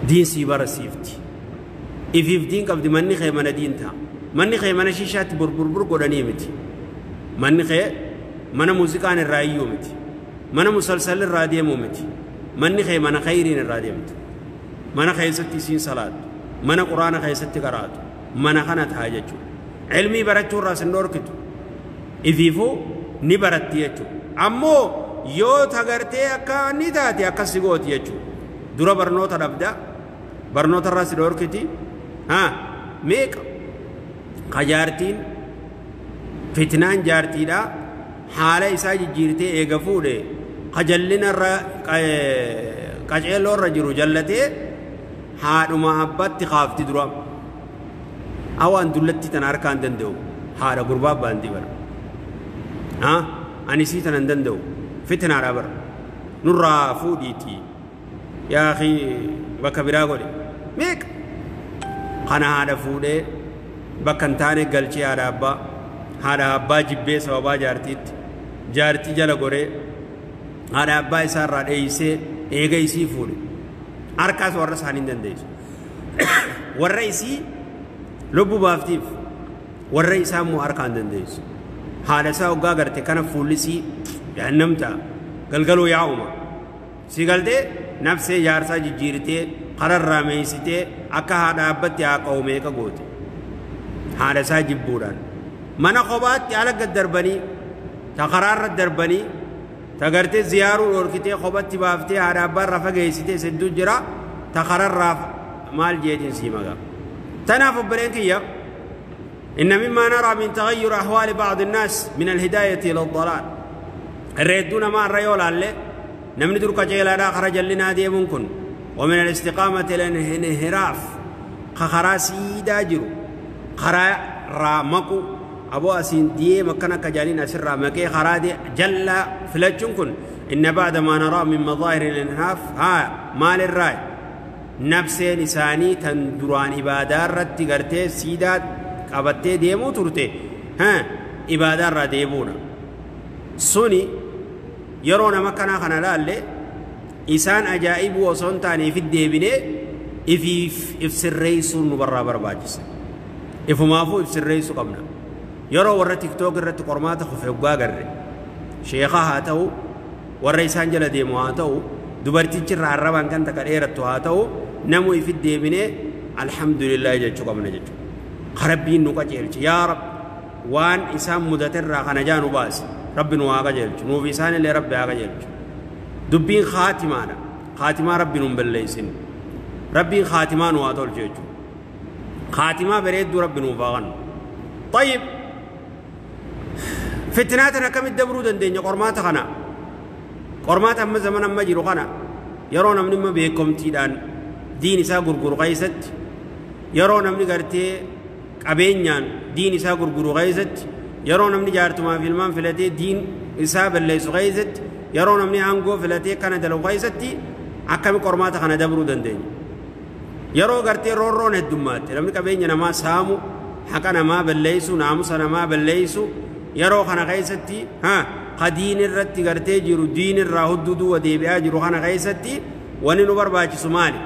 diin sii barasiifti. Ifiif diin qabdi manni kee mana diin ta'a. Manni kee mana shishaatti burburbur godhanii miti. Manni kee mana muuziqaan irraa iyyuu miti. Mana musalsal irraa deemuu miti. Manni kee mana khayriin irraa deemtu. Mana keessatti isiin salaatu. Mana quraana keessatti qaraatu. Mana kana ta'a jechuudha. Ilmii barachuu irraa sin dhorkitu. Ifiifuu ni baratti jechuudha. Ammoo yoo tagartee akka ni taate akkas si gooti jechuudha. Dura barnoota dhabda. Barnoota irraa si dhorkiti. Haa meeqa? Ka jaartiin fitnaan jaartiidhaa haala isaa jijjiirtee eega fuudhe qajallina irra qaceelloo irra jiru jallatee haadhuma abbaatti kaafti dura. Awaan dullatti tana harkaan danda'u haadha gurbaa abbaan bara. Haa ani sii tana hin danda'u fitnaadha bara. Nurraa fuudhiitii yaa akhi bakka biraa godhe meeqa? Kana haadha fuudhee bakka hin taane galchee haadha abbaa jibbee sababaa jaartiitti jaartii jala goree haadha abbaa isaa irraa dheeysee eega isii fuudhe harkaas warra isaanii hin dandeessu. Warra isii lubbuu baaftiif warra isaa immoo harkaa hin dandeessu. Haadha isaa hoggaa garte kana fuulli isii jahannam ta'a galgaluu yaa'uma. Si galtee nafsee jaarsaa jijjiirtee kararraa meeysitee akka haadha abbatti haa qa'u meeqa goote. Haadha isaa jibbuudhaan. Mana kophaatti ala gad darbanii ta karaarra darbanii ta gartee ziyaaruu dhorkitee kophatti baaftee haadha abbaarraa fageessitee hedduu jira ta kararraa maal jeetiin sii magaa. Tanaaf obboleen kiyya إن مما نرى من تغير أحوال بعض الناس من الهداية إلى الضلال. الريدون ما الريول عليه نمني درك جيلا خرج لنا دي ممكن ومن الاستقامة إلى الانحراف خراسي داجرو خرا رامكو أبو أسين دي مكان كجالين أسر مكي خرادي جل فلتشنكن إن بعد ما نرى من مظاهر الانحراف ها مال الراي نفسي نساني تندران إبادة رتي قرتي سيدات قبتي ديمو ترتي ها إبادة را ديمونا سوني يرون مكانا خنا لالي إسان أجائب وصون تاني في الديبني إف سريسو نبرا برباجس إف مافو إف سريسو قبنا يرو ورا تيك توك رت قرمات خف حقا قرر شيخا هاتو ورا إسان جل ديمو هاتو دبرتي جرا عربان كان تكريرتو هاتو نمو في الديبني الحمد لله جتشو قبنا جتشو خربين نوكا جيلش يا رب وان إسان مدتر خنا جانو باس ربي نواقا جيلش نو في إسان اللي ربي آقا جيلش دبين خاتمانا خاتمة ربي نبليسن ربي خاتمة نواتول جيجو خاتمة بريد ربي نوفاغن. طيب فتناتنا كم الدبرو دندين قرمات خنا قرمات أما زمن أما جيرو خنا يرون من ما بيكم تيدان Diin isaa gurguru keessatti, yeroo namni gartee qabeenyaan diin isaa gurguru keessatti, yeroo namni jaartumaa fi ilmaan filatee diin isaa balleessu keessatti, yeroo namni aangoo filatee kana dalagu keessatti akkami qormaata kana dabruu dandeenya? Yeroo gartee roorroon heddummaatti namni qabeenya namaa saamu, haqa namaa balleessu, naamusa namaa balleessu, yeroo kana keessatti ka diin irratti gartee jiru diin irraa hudduu duwwa deebi'aa jiru kana keessatti wanni nu barbaachisu maali?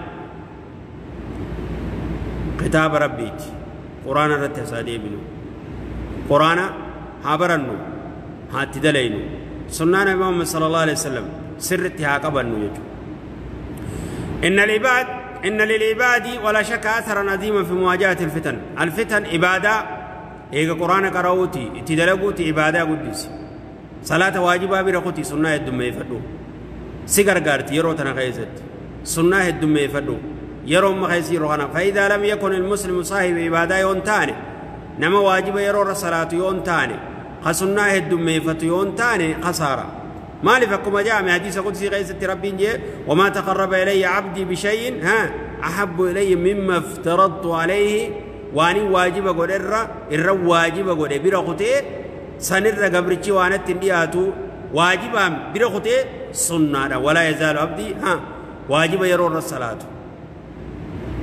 Kitaaba Rabbiiti. Quraana irratti hasaa deebinu. Quraana haa barannu, haa itti dalaynu. Sunnaa Nabi Muhammad sallallahu alaihi wasallam sirritti haa qabannu jechuudha. إن للعباد ولا شك أثرا عظيما في مواجهة الفتن. الفتن عبادة، إيجا قرآن قرأوتي، اتدلقوتي عبادة قدس. صلاة واجبة برقوتي سنة الدم يفدو. سيجار غارتي يرو تنخيزت. سنة الدم يفدو. يرو ما خيسي روحنا. فإذا لم يكن المسلم صاحب عبادة يونتاني، نما واجب يرو الصلاة يونتاني، خسنة الدم يفتو يونتاني خسارة. ما لفكم جاء من حديث قدسي غيثة ربي وما تقرب إلي عبدي بشيء ها أحب إلي مما افترضت عليه. واني واجب قد إر واجب قد برقتي سنر قبرتي وانا تندياتو واجب برقتي سنة ولا يزال عبدي ها واجب يرون الصلاة.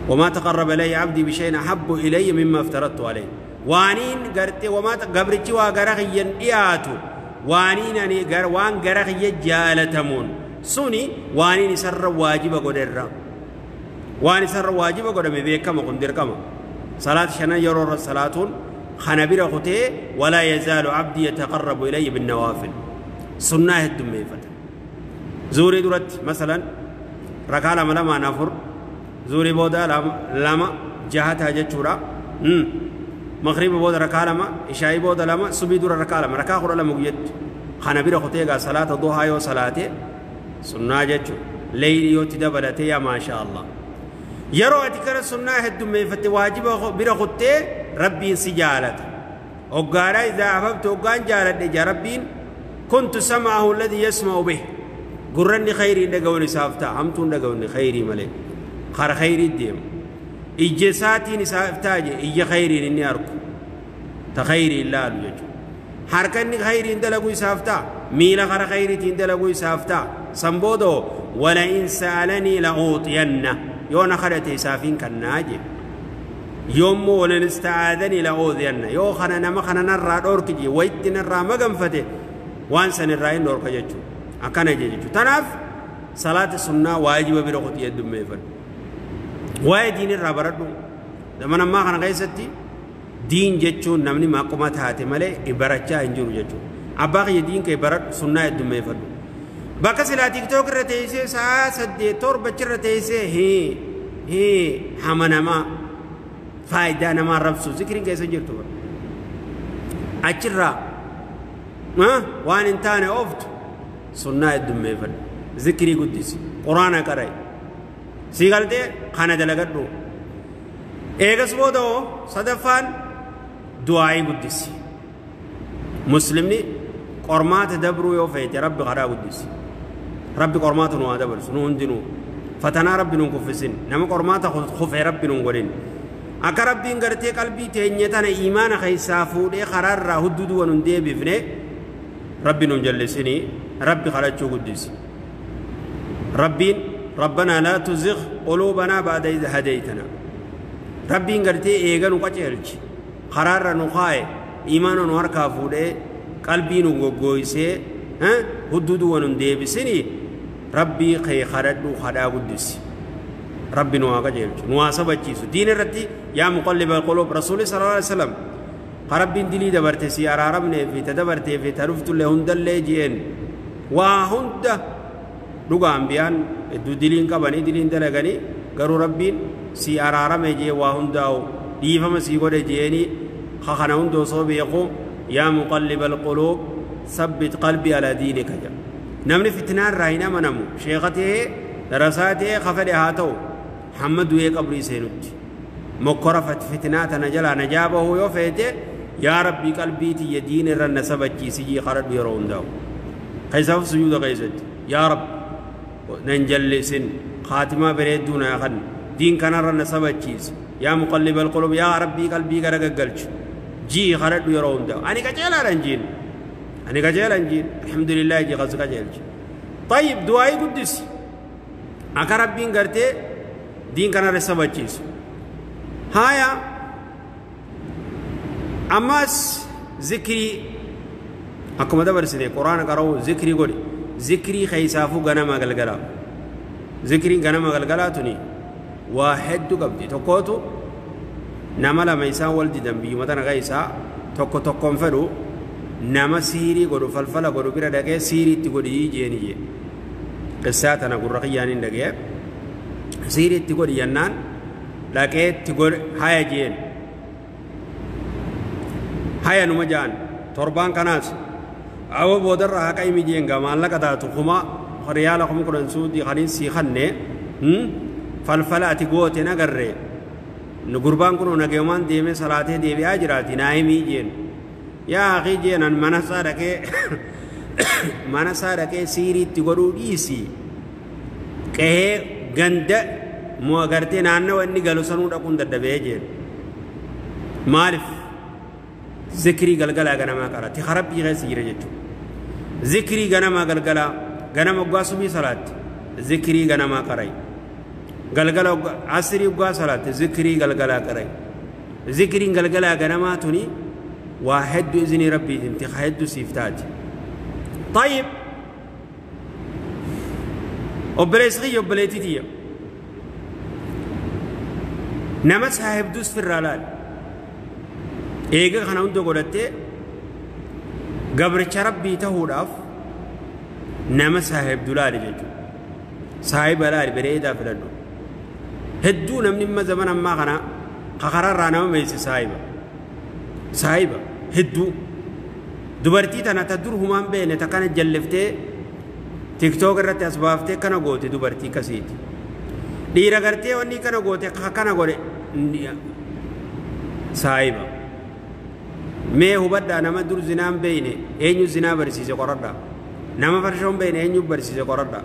وما تقرب إلي عبدي بشيء أحب إلي مما افترضت عليه. وانين قرتي وما قبرتي وقرغي يندياتو وانين أني وان قرغي جالتمون سوني وانين سر واجب قدر وان سر واجب قدر مبيكم قندر صلاة شنا يرور الصلاة خنبير قتي ولا يزال عبدي يتقرب إلي بالنوافل. سنة الدميفة زوري درت مثلا ركع لما لما نفر زوري بودا لما جهتها جتشورا مغرب بودا ركع لما عشاء بودا لما صبي در ركع لما ركع خور لما جت خنبير قتي صلاة الضحى وصلاة سنة جتشو ليل يوتي يا ما شاء الله. يرو أتكر السنة الدميفة واجب برخطة ربي سجالة وقال إذا أحببت وقال جالت يا ربي كنت سمعه الذي يسمع به قرني خيري نقوني سافتا همتون نقوني خيري ملك خير خيري الديم إجساتي نسافتا إجي خيري إني أركو تخيري الله الوجه حركني خيري اندلقوي سافتا ميلا خير خيري تندلقوي سافتا سنبودو ولئن سألني لأوطينه يونا خلتي سافين كناجي يوم ولن استعاذني لأوذين يو خنا نما خنا نرى دوركجي ويت نرى مغنفته وان سن الراين دوركجي اكنا جيجو تناف صلاة السنة واجب برخوتي يدميفن واي دين الربردو زمان ما خنا غيستي دين جچو نمني ما قمت هاتي ملي برچا انجرو جچو اباقي دين كي برد سنة يدميفن بكسلا تيك توك رتيسي ساعة سدي تور بچر رتيسي هي هي حمنما فايدة نما ربسو ذكرين كيسا جرتو أجرا ما وان انتاني أوفت سنة الدميفن ذكري قدس قرآن كراي سيغالتي خانة دلقتو ايغس بودو صدفان دعائي قدس مسلمني قرمات دبرو يو فيتي ربي غدا قدس ربي قرمات نو دبر سنو هندنو فتنا ربي نو كفسين نما قرمات خف ربي نو غدين اك ربي غرتي قلبي تينيتنا ايمان خيسا فودي قرار را حدود ونن ديبفني ربي نو جلسني ربي خرجو قدس ربي ربنا لا تزغ قلوبنا بعد إذ هديتنا ربي غرتي ايغن قچلچ قرار نو خاي ايمان نو هركا فودي قلبي نو غوغويسه ها حدود ونن ديبسني ربي خي خردو خدا قدس ربي نو قجلچ نو سبچيسو دين رتي يا مقلب القلوب رسول صلى الله عليه وسلم ربي دلي دبرتي سي ارارمني في تدبرتي في ترفت له هندل جين وهند لغا انبيان دو دلين قبني دلين دلغني غرو ربي سي ارارمي جي وهنداو ديفما سي غود جيني خخنا هندو سو بيقو يا مقلب القلوب ثبت قلبي على دينك جا نمني فتنان راينا منمو شيخته درساته خفده هاتو محمد وي قبري سينوت مكرفت فتنات نجلا نجابه يوفيته يا ربي قلبي تي دين رن سبجي سي خرد يرون داو قيسف سجود قيست يا رب ننجلسن خاتمه بريدونا خن Diin kanarra na sabachiisi. Yaa muqallibal quluub, yaa Rabbii qalbii gara gaggalchu. Jii kadhadhu yeroo hunda. Ani qajeelaadha hin jiin. Ani qajeela hin jiin. Alhamdulillah jii qas qajeelchi. Tayyib du'aayii guddisi. Akka Rabbiin gartee diin kanarra sabachiisu. Haaya ammas zikrii akkuma dabarsine quraana qara'u zikrii godhi. Zikrii keessaafuu ganama galgalaa. Zikriin ganama galgalaa tuni waa hedduu qabdi. Tokkootu nama lama isaan wal didan biyyuma tana keessaa tokko tokkoon fedhu nama siirii godhu falfala godhu bira dhaqee siiriitti godhi jeeni jee. Qissaa tana gurra kiyyaaniin dhagee siiriitti godhi jennaan dhaqee itti godhe haya jeen. Haya numa jaan torbaan kanaas awwa boodarra haqa himi jeen gaa maallaqa taatu kuma riyaala 10,000 suudii kaniin sii kanne falfala ati goote nagarree nu gurbaan kun nageemaan deemee salaatee deebi'aa jiraati naa himii jeen. Yaa akii jeen an mana isaa dhaqee siiriitti godhuu dhiisi. Qehee ganda moo agartee naannawa inni galu sanuu dhaquun daddabee jeen. Maaliif zikrii galgalaa ganamaa qarati rabbii keessa jira jechuudha. Zikrii ganamaa galgalaa ganama oggaa subii salaatti zikrii ganamaa qarai. Galgala asrii oggaa salaatti zikrii galgalaa qarai. Zikriin galgalaa ganamaa tuni waa hedduu izinii rabbiitiin tiqa hedduu siif taati. Tayyib obboleessi kiyya obboleettii tiyya nama saahibduus firraa laali. Eega kana hunda godhattee gabricha rabbii ta'uudhaaf nama saahibdu laali jechuudha. Saahiba laali bareedaa filadhu. Hedduu namni amma zaman ammaa kana kakaraarraa nama meeyse saahiba. Saahiba hedduu. Dubartii tana ta dur humaan beene ta kana jalliftee tiktook irratti as baaftee kana goote dubartii kasiiti. Dhiira gartee wanni kana goote kana godhe saahiba. Mee hubadhaa nama dur zinaan beeyne eenyu zinaa barsiise qoradhaa. Nama farshoon beeyne eenyu barsiise qoradhaa.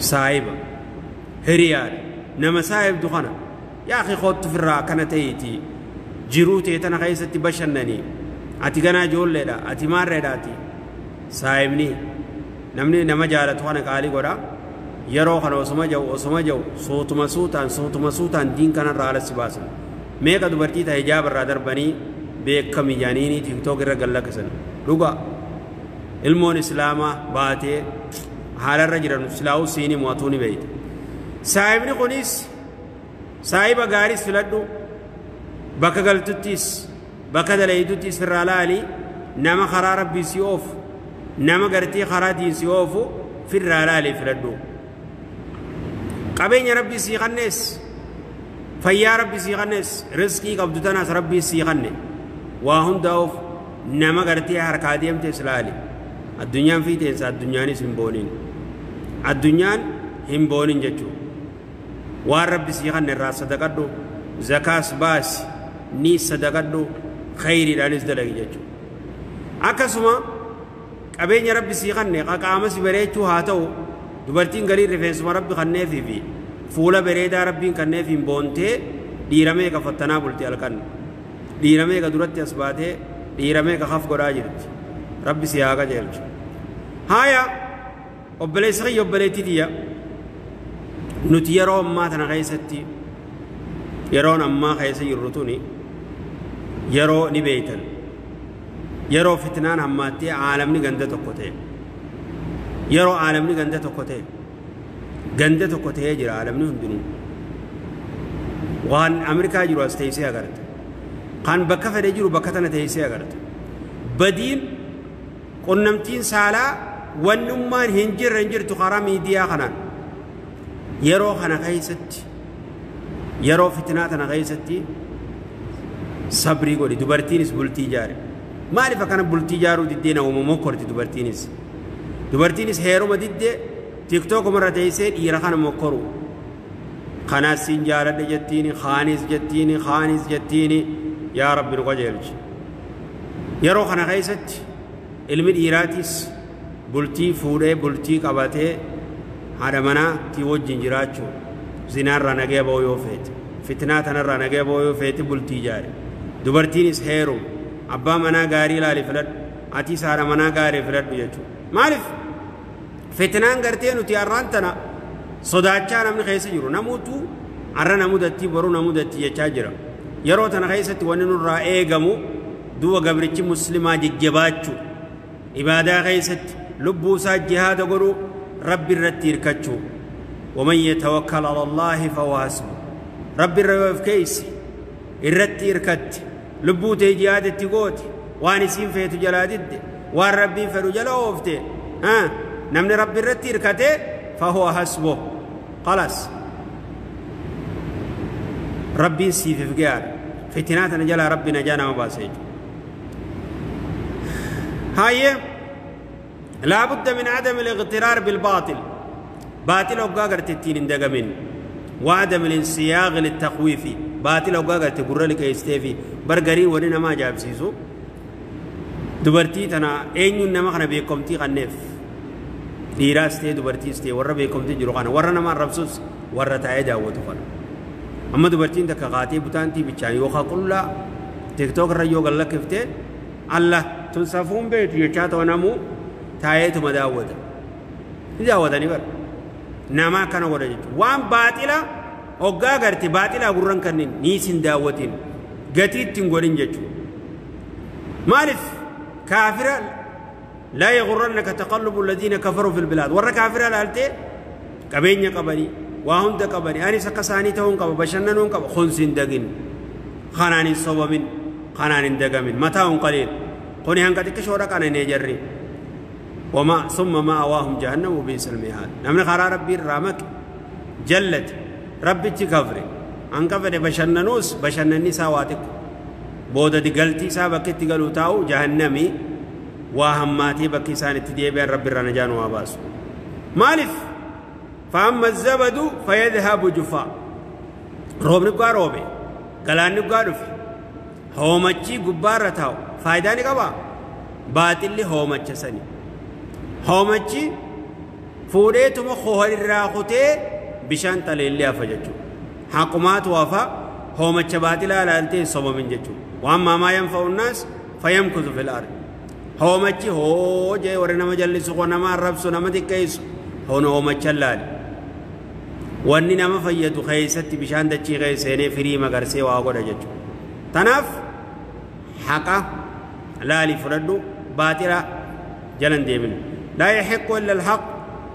Saahiba hiriyaadha. Nama saahibdu kana yaa akhi kootu firraa akkana ta'eeti jiruu ta'e tana keessatti bashannanii ati ganaa ijoolleedha ati maarreedha ati saahibni namni nama jaalatu kana qaalii godha. Yeroo kana osuma jahu suutuma suutaan diin kanarraa ala si baasan. Meeqa dubartii ta'e hijaaba irraa darbanii beekami jaaniini tiktook irra gallakkisan. Dhuga ilmoon islaamaa baatee haalarra jiran silaa'uu siinii mo'atuu ni beeyta. Saahibni kunis saahiba gaariis filadhu bakka galtuttis bakka dalayduttis irraa laali nama karaa rabbii si oofu nama gartee karaa diin si oofu firraa laalii filadhu. Qabeenya rabbii sii kannees fayyaa rabbii sii kannees riskii qabdu tanaas rabbii sii kanne waa hundaa'uuf nama gartee harkaa deemtes laali. Addunyaan fiiteensa addunyaanis hin booniin. Addunyaan hin booniin jechuudha. Waan rabbi sii kanne irraa sadaqadhu zakaas baasi ni sadaqadhu khayriidhaanis dalagi jechuudha. Akkasuma qabeenya rabbi sii kanne qaama si bareechuu haa ta'u dubartiin galii rifeensuma rabbi kanneefii fi fuula bareedaa rabbiin kanneefiin boontee dhiira meeqa fattanaa bulti halkan. Dhiira meeqa duratti as baatee dhiira meeqa haf godhaa jirti. Rabbi si haa qajeelchu. Haaya obboleessi kiyya obboleettii tiyya nuti yeroo ammaa tana keessatti yeroon ammaa keessa jirru tuni yeroo ni beeytan. Yeroo fitnaan hammaattee aalamni ganda tokko ta'e. Yeroo aalamni ganda tokko ta'e. Ganda tokko ta'ee jira aalamni hundinuu. Waan Ameerikaa jiru as teessee agarta. Kan bakka fedhe jiru bakka tana teessee agarta. Badiin qunnamtiin saalaa wannummaan hin jirre hin jirtu karaa miidiyaa kanaan. Yeroo kana keessatti yeroo fitnaa tana keessatti sabrii godhi dubartiinis bultii ijaare. Maaliif akkana bultii ijaaruu diddee nama mokkorti dubartiinis. Dubartiinis heeruma diddee tiktookuma irra teessee dhiira kana mokkoru. Kanaas siin jaaladhe jettiini kaanis jettiini kaanis jettiini yaa rabbi nu qajeelchi. Yeroo kana keessatti ilmi dhiiraatis bultii fuudhee bultii qabatee haadha manaatii wajjin jiraachuu Zinaarraa nagaya ba'uu yoo feete, fitnaa tanarraa nagaya ba'uu yoo feete bultii ijaari. Dubartiinis heerum, abbaa manaa gaarii ilaali filadhu, atis haadha manaa gaarii filadhu jechuudha. Maaliif? Fitnaan gartee nuti har'aan tana sodaachaa namni keessa jiru namuutu har'a namudatti boru namudatti jechaa jira. Yeroo tana keessatti wanni nurraa eegamu duuba gabrichi muslimaa jajjabaachuu, ibaadaa keessatti lubbuu isaa jihaada godhuu, rabbi irratti hirkachuu. ومن يتوكل على الله فهو حسبه. ربي الرب كيس الرتي إركت لبوتي جهاد التقوت وانسين فيتو جلادد وان ربي فرو جلوفته ها نمن ربي الرتي إركته فهو حسبه. خلاص ربي سيف في قيار فتناتنا جلا ربي نجانا مباسيج. هاي لا بد من عدم الاغترار بالباطل. باطل وقا قرتين اندقمين وعدم الانسياغ للتخويف. باطل وقا قرت قرر لك يستيفي برقرين ولنا ما جاب سيسو دبرتي تنا اين نما خنا بيكمتي غنف ديراستي دبرتي ستي ورا بيكمتي جرو خنا ورا نما ربسوس ورا تايدا ودخل. اما دبرتين تك غاتي بتانتي بيچاي وخا كلا تيك توك ريو قال لك كفته الله تنصفون بيت يچاتو نمو تايتو مداود داودني بر nama kana godha jechuudha. Waan baaxila hoggaa garte baaxila gurran kanneen niisin daawwatiin gatii ittiin godhin jechuudha. Maaliif kaafira laa yaghurrannaka taqallubu alladhiina kafaruu fil bilaad. Warra kaafira laaltee qabeenya qabanii waa hunda qabanii anis akka isaanii ta'uun qaba bashannanuun qaba khunsi hin dagin kanaan hin sobamin kanaan hin dagamin mataa'uun qaliil kuni hanga xiqqishoodha qananee jarri. وما ثم مأواهم جهنم وبئس المهاد. نمن خرا ربي رامك جلت ربي تكفري ان كفر بشننوس بشنني سواتك بودا دي غلطي سابك تغلو تاو جهنمي وهماتي بكي سان تديبي ربي رنجان واباس. مالف فاما الزبد فيذهب جفاء. روبني قاروبي غلاني قارف هومچي غباره تاو فايداني قبا باطل هومچ سني hoomachi fuudheetuma horirraa kutee bishaan taleellee hafa jechuudha. Haqumaatu hafa hoomacha baaxilaa ilaaltee sobamin jechuudha. Waan maamaa yanfa'u naas fayyamkutu fil ardi. Hoomachi hoo jee warri nama jallisu koo nama arrabsu nama xiqqeessu hoon hoomacha laali. Wanni nama fayyadu keessatti bishaan dachii keessa seenee firii magarsee waa godha jechuudha. Tanaaf haqa laali fudhadhu baaxila jalan deemin. لا يحق إلا الحق.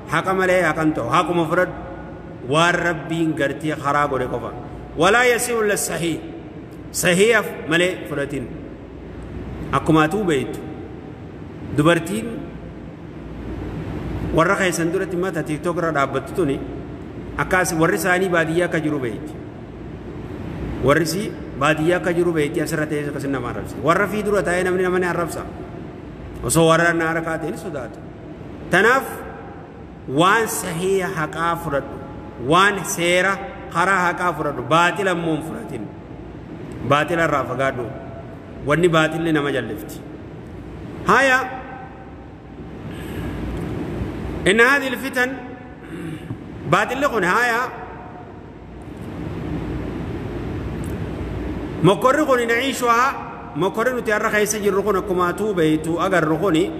حق ملي حقنته حق مفرد والربين قرتي خراب ولقفا ولا يسير إلا الصحيح. صحيح ملي فرتين أكماتو بيت دبرتين ورخي سندورة ما تيك توك را دابتوني أكاس ورساني بادية كجرو بيت ورسي بادية كجرو بيت أسرته كسنا ما رفسي ورفي دورة تاين من من عرفسا وصورنا ناركاتين سودات. تناف وان صحيح حقا فرد وان سيرة قرا حقا فرد باطل مون فرتين باطل الرافقادو واني باطل لنا مجلفت. هيا إن هذه الفتن باطل لكم. هيا مقرقون نعيشها مقرن تيار خيس جرقون كماتو بيتو أجر رقوني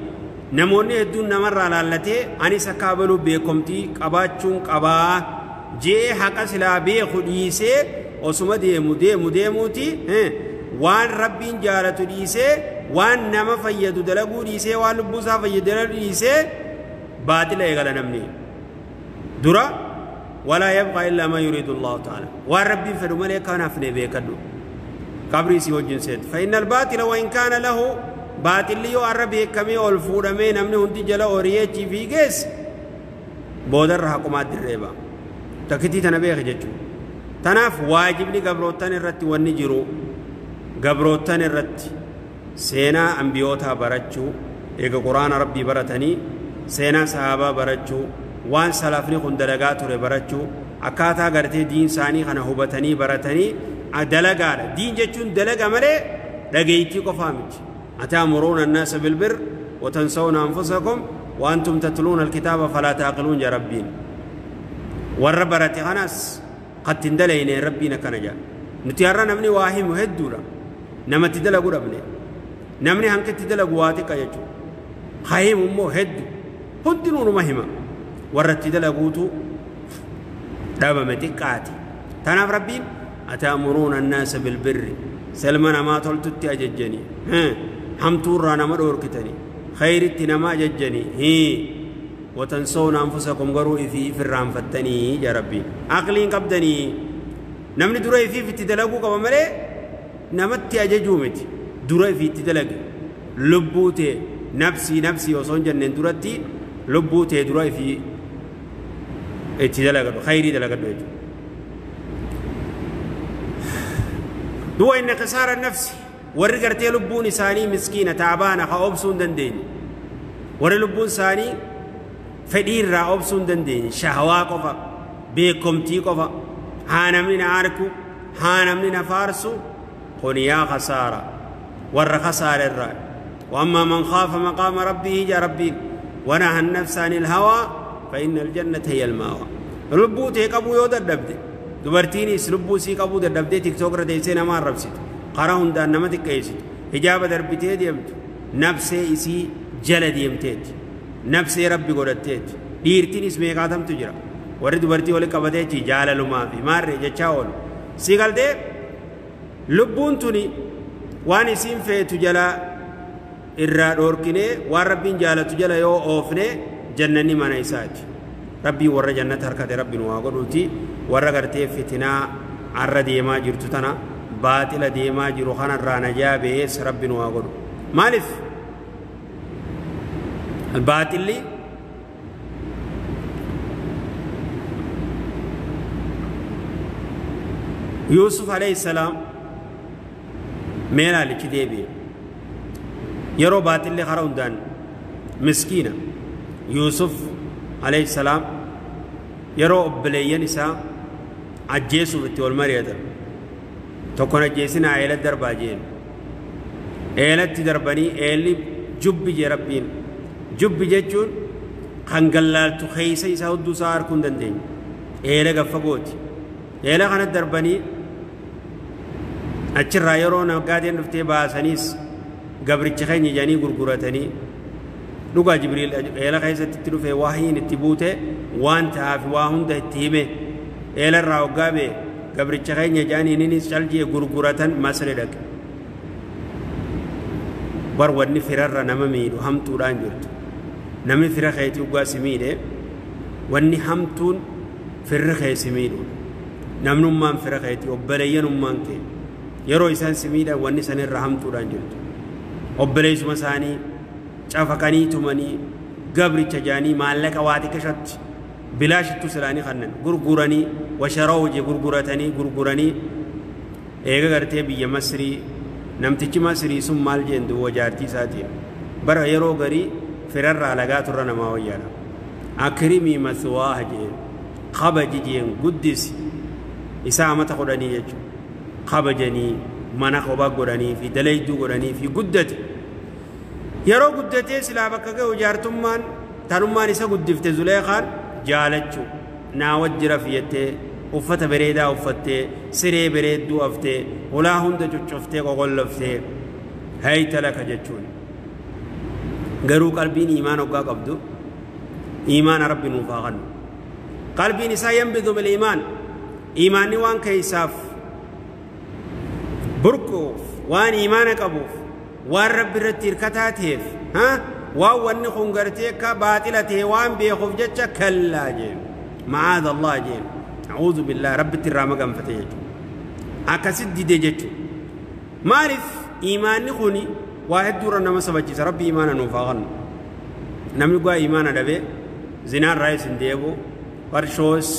نموني هدون نمر على التي أني سكابلو بكمتي كباتشون كبا جي حق سلا بخديسة وسما ديمو ديمو ديموتي وان ربين جالتو ديسة وان نما فيدو دلقو ديسة وان لبوسا فيدو دلقو ديسة باطل إيغالا نمني درا ولا يبقى إلا ما يريد الله تعالى وان ربين فدو مليكا نفني بيكدو قبري سي وجن سيد. فإن الباطل وإن كان له باطل ليو عربي كمي والفورمين أمني هندي جلا أوريتي في جس بودر حكومات الربا تكتي تنبيه جتشو تناف واجبني قبروتان الرت والنجرو قبروتان الرت سينا أنبيوتها برتشو إيقا قرآن ربي برتني سينا صحابة برتشو وان سلافني خندلقاتو برتشو أكاتا قرتي دين ساني خنا هبتني برتني دلقا دين جتشون دلقا ملي لقيتي قفامت أتأمرون الناس بالبر وتنسون أنفسكم وأنتم تتلون الكتاب فلا تعقلون يا ربين والربرة خناس Kattiin dalayne rabbiin akkana jedha. Nuti har'a namni waa himu hedduudha. Namatti dalagu dhabne. Namni hanqatti dalagu waa xiqqa jechuudha. Haa himu immoo heddu. Hundinuu numa hima. Warra itti dalaguutu dhabame xiqqaati. Tanaaf rabbiin ataamuruuna annaasa bilbirri. Selma namaa toltutti ajajjanii. Hamtuurraa nama dhoorkitanii. Khayritti nama ajajjanii. وتنسون أنفسكم غرو في فرام فتني يا ربي عقلين قبدني نمني دروي في تدلقوا قبل ملي نمت أججومت دروي في تدلق لبوتي نفسي نفسي وصون جنن درتي لبوتي دروي في تدلق خيري دلق دو إن خسارة النفس ورقرتي لبوني ساني مسكينة تعبانة خأوبسون دندين ور لبون ساني fedhii irraa obsuu hin dandeenye shahawaa qofa beekomtii qofa haa namni na arku haa namni na faarsu kun yaa khasaara warra khasaara irraa وأما من خاف مقام ربه جاء ربي ونهى النفس عن الهوى فإن الجنة هي المأوى لبوتي قبو يو ددبde dubartiinis lubbuu sii qabuu dadhabdee tiktook irra teessee nama arrabsitu karaa hundaan nama xiqqeessitu hijaaba darbitee deemtu nafsee isii jala deemteeti nafsee rabbi godhatteeti dhiirtiinis meeqaatamtu jira warri dubartii wali qabateechi jaalalumaa fi maarree jechaa oolu sii galtee lubbuun tuni waan isiin feetu jala irraa dhoorkinee waan rabbiin jaalatu jala yoo oofne jannanni mana isaati rabbiin warra jannata harkate rabbiin waa godhuuti warra gartee fitinaa arra deemaa jirtu tana baaxila deemaa jiru kanarraa najaa ba'ees rabbiin waa godhu maaliif الباطل يوسف عليه السلام ميلا لكديبي يرو باطل خروندان مسكينة يوسف عليه السلام يرو أبليين إسا عجيسو في والمريض تكون عجيسنا عيلة درباجين عيلة درباني عيلة جب ربين jubbi jechuun kan gallaaltu keessa isaa hudduu isaa arguu hin dandeenye eela gaffagooti eela kana darbanii achirraa yeroo naggaadeen dhuftee baasaniis gabricha keenya jedhanii gurguratanii dhugaa Jibriil eela keessatti itti dhufee waahiin itti buute waan ta'aaf waa hunda itti hime eela irraa hoggaa bee gabricha keenya jedhanii innis caljee gurguratan Masri dhaqe bar wanni firarra nama miidhu hamtuudhaan jirtu namni fira keetii dhugaa si miidhe wanni hamtuun firri kee si miidhu namnummaan fira keetii obboleeyyanummaan kee yeroo isaan si miidhan wanni san irra hamtuudhaan jirtu obboleessuma isaanii cafaqanii tumanii gabricha jaanii maallaqa waa xiqqishatti bilaashittu silaanii kannan gurguranii washaroo hojii gurguratanii gurguranii eega gartee biyya Masrii namtichi Masrii sun maal jeen duwwa jaartii isaatiin bara yeroo garii firarraa lagaa turra namaa wayyaadha akrimii maswaaha jeen kabaji jeen guddisi isaa amata godhanii jechuudha kabajanii mana kophaa godhanii fi dalayduu godhanii fi guddate yeroo guddatee silaa bakka ga'u jaartummaan tanummaan isa guddifte Zuleekaan jaalachuu naa wajji rafi jettee uffata bareedaa uffattee siree bareedduu haftee hulaa hunda cuccuftee qoqolloftee hayta laka jechuun garuu qalbiin iimaan hoggaa qabdu iimaana rabbi nuuf haa kennu qalbiin isaa yanbidu bil iimaan iimaanni waan keessaaf burquuf waan iimaana qabuuf waan rabbi irratti hirkataa ta'eef waan wanni kun gartee akka baaxila ta'e waan beekuuf jecha kallaa jeen macaada allah jeen أعوذ بالله رب الترامة قام فتيجو أكسد دي جتو معرف إيمان نخوني واحد دور نما سبجي ربي إيمانا نوفاغن نمي قوا إيمانا دبي زنا رئيس ديبو فرشوس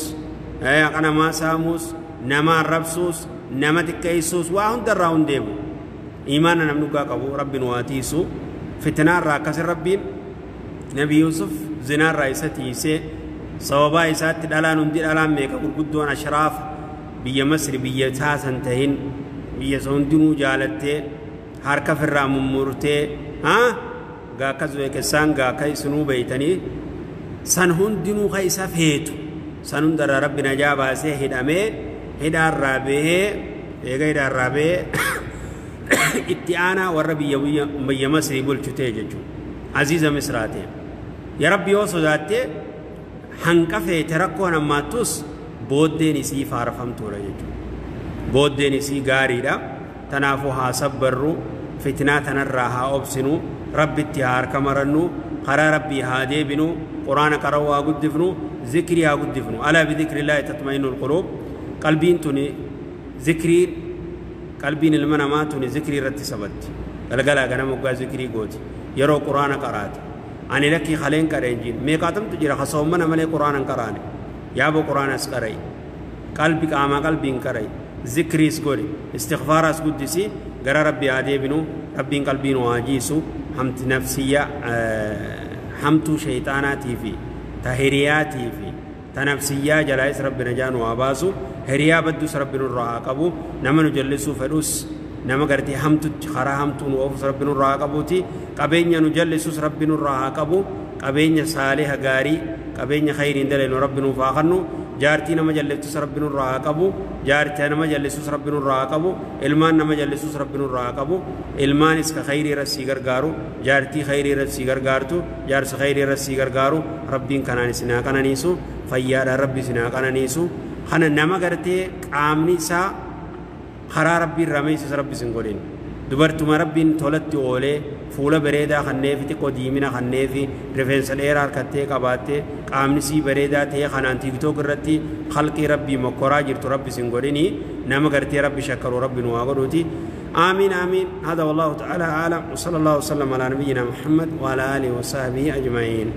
أنا ما ساموس نما ربسوس نما تكيسوس واهن دراون ديبو إيمانا نمي قوا قبو ربي نواتيسو فتنا راكس ربي نبي يوسف زنا رئيس تيسي sababaa isaatti dhalaan hundi dhalaan meeqa gurguddoon ashraaf biyya Masri biyya taasan tahin biyya hundinuu jaalattee harka firraa mummurtee gaakka zuweekessaan gaakka isinuu beeytanii san hundinuu ka isa feetu san hundarraa rabbi najaa baasee hidhamee Hidhaarraa bahee eega hidhaarraa bahee itti aanaa warra biyya Masrii bulchu ta'e jechuudha. Aziiza Misraa ta'e. Yaa Rabbi yoo sodaatte hanqa feete rakkoon hammaattus booddeen isii faarfamtuudha jechuudha. Booddeen isii gaariidha. Tanaafuu haa sabbarru, fitnaa tanarraa haa obsinu, Rabbitti haa harka marannu, karaa Rabbii haa deebinu, Quraana qara'uu haa guddifnu, zikrii haa guddifnu. Alaa bidhikrillaahi tatma'innul quluub. Qalbiin tuni zikriin qalbiin ilma namaa tuni zikrii irratti sabatti. Galgalaa ganama waggaa zikrii gooti. Yeroo Quraana qaraate. Ani lakkii kaleen qareen jiin. Meeqaatamtu jira kasoommana malee Quraana hin qaraane. Yaaboo Quraanas qara'i. Qalbi qaamaa qalbiin qara'i. Zikriis godhi. Istighfaaraas guddisi. Gara Rabbi haa deebinu. Rabbiin qalbii nu haa jiisu. Hamti nafsiyyaa hamtuu shayxaanaatii fi ta hiriyaatii fi ta nafsiyyaa jalaayis Rabbi najaa nu haa baasu. Hiriyaa baddus Rabbi nurraa haa qabu. Nama nu jallisuu fedhus nama gartee hamtutti karaa hamtuu nu oofus Rabbi nurraa haa qabuuti. Qabeenya nu jallisus Rabbi nurraa haa qabu. Qabeenya saaliha gaarii qabeenya khayriin dalenu Rabbi nuuf haa kennu. Jaartii nama jalliftus Rabbi nurraa haa qabu. Jaartii nama jallisus Rabbi nurraa haa qabu. Ilmaan nama jallisus Rabbi nurraa haa qabu. Ilmaanis ka khayrii irra sii gargaaru, jaartii khayrii irra sii gargaartu, jaarsa khayrii irra sii gargaaru Rabbiin kanaan isin haa qananiisu. Fayyaadhaan Rabbi isin haa qananiisu. Kana nama gartee qaamni isaa karaa Rabbii irraa meessis Rabbi isin godhin. Dubartuma Rabbiin tolatti oolee fuula bareedaa kanneefi xiqqoo diimina kanneefi rifeensa dheeraa harkattee qabaattee qaamni sii bareedaa ta'ee kanaan TikTok irratti khalqii Rabbii mokkoraa jirtu Rabbi isin godhini. Nama gartee Rabbi shakkaru Rabbi nu haa godhuuti. آمين آمين. هذا والله تعالى أعلم، وصلى الله وسلم على نبينا محمد وعلى آله وصحبه أجمعين.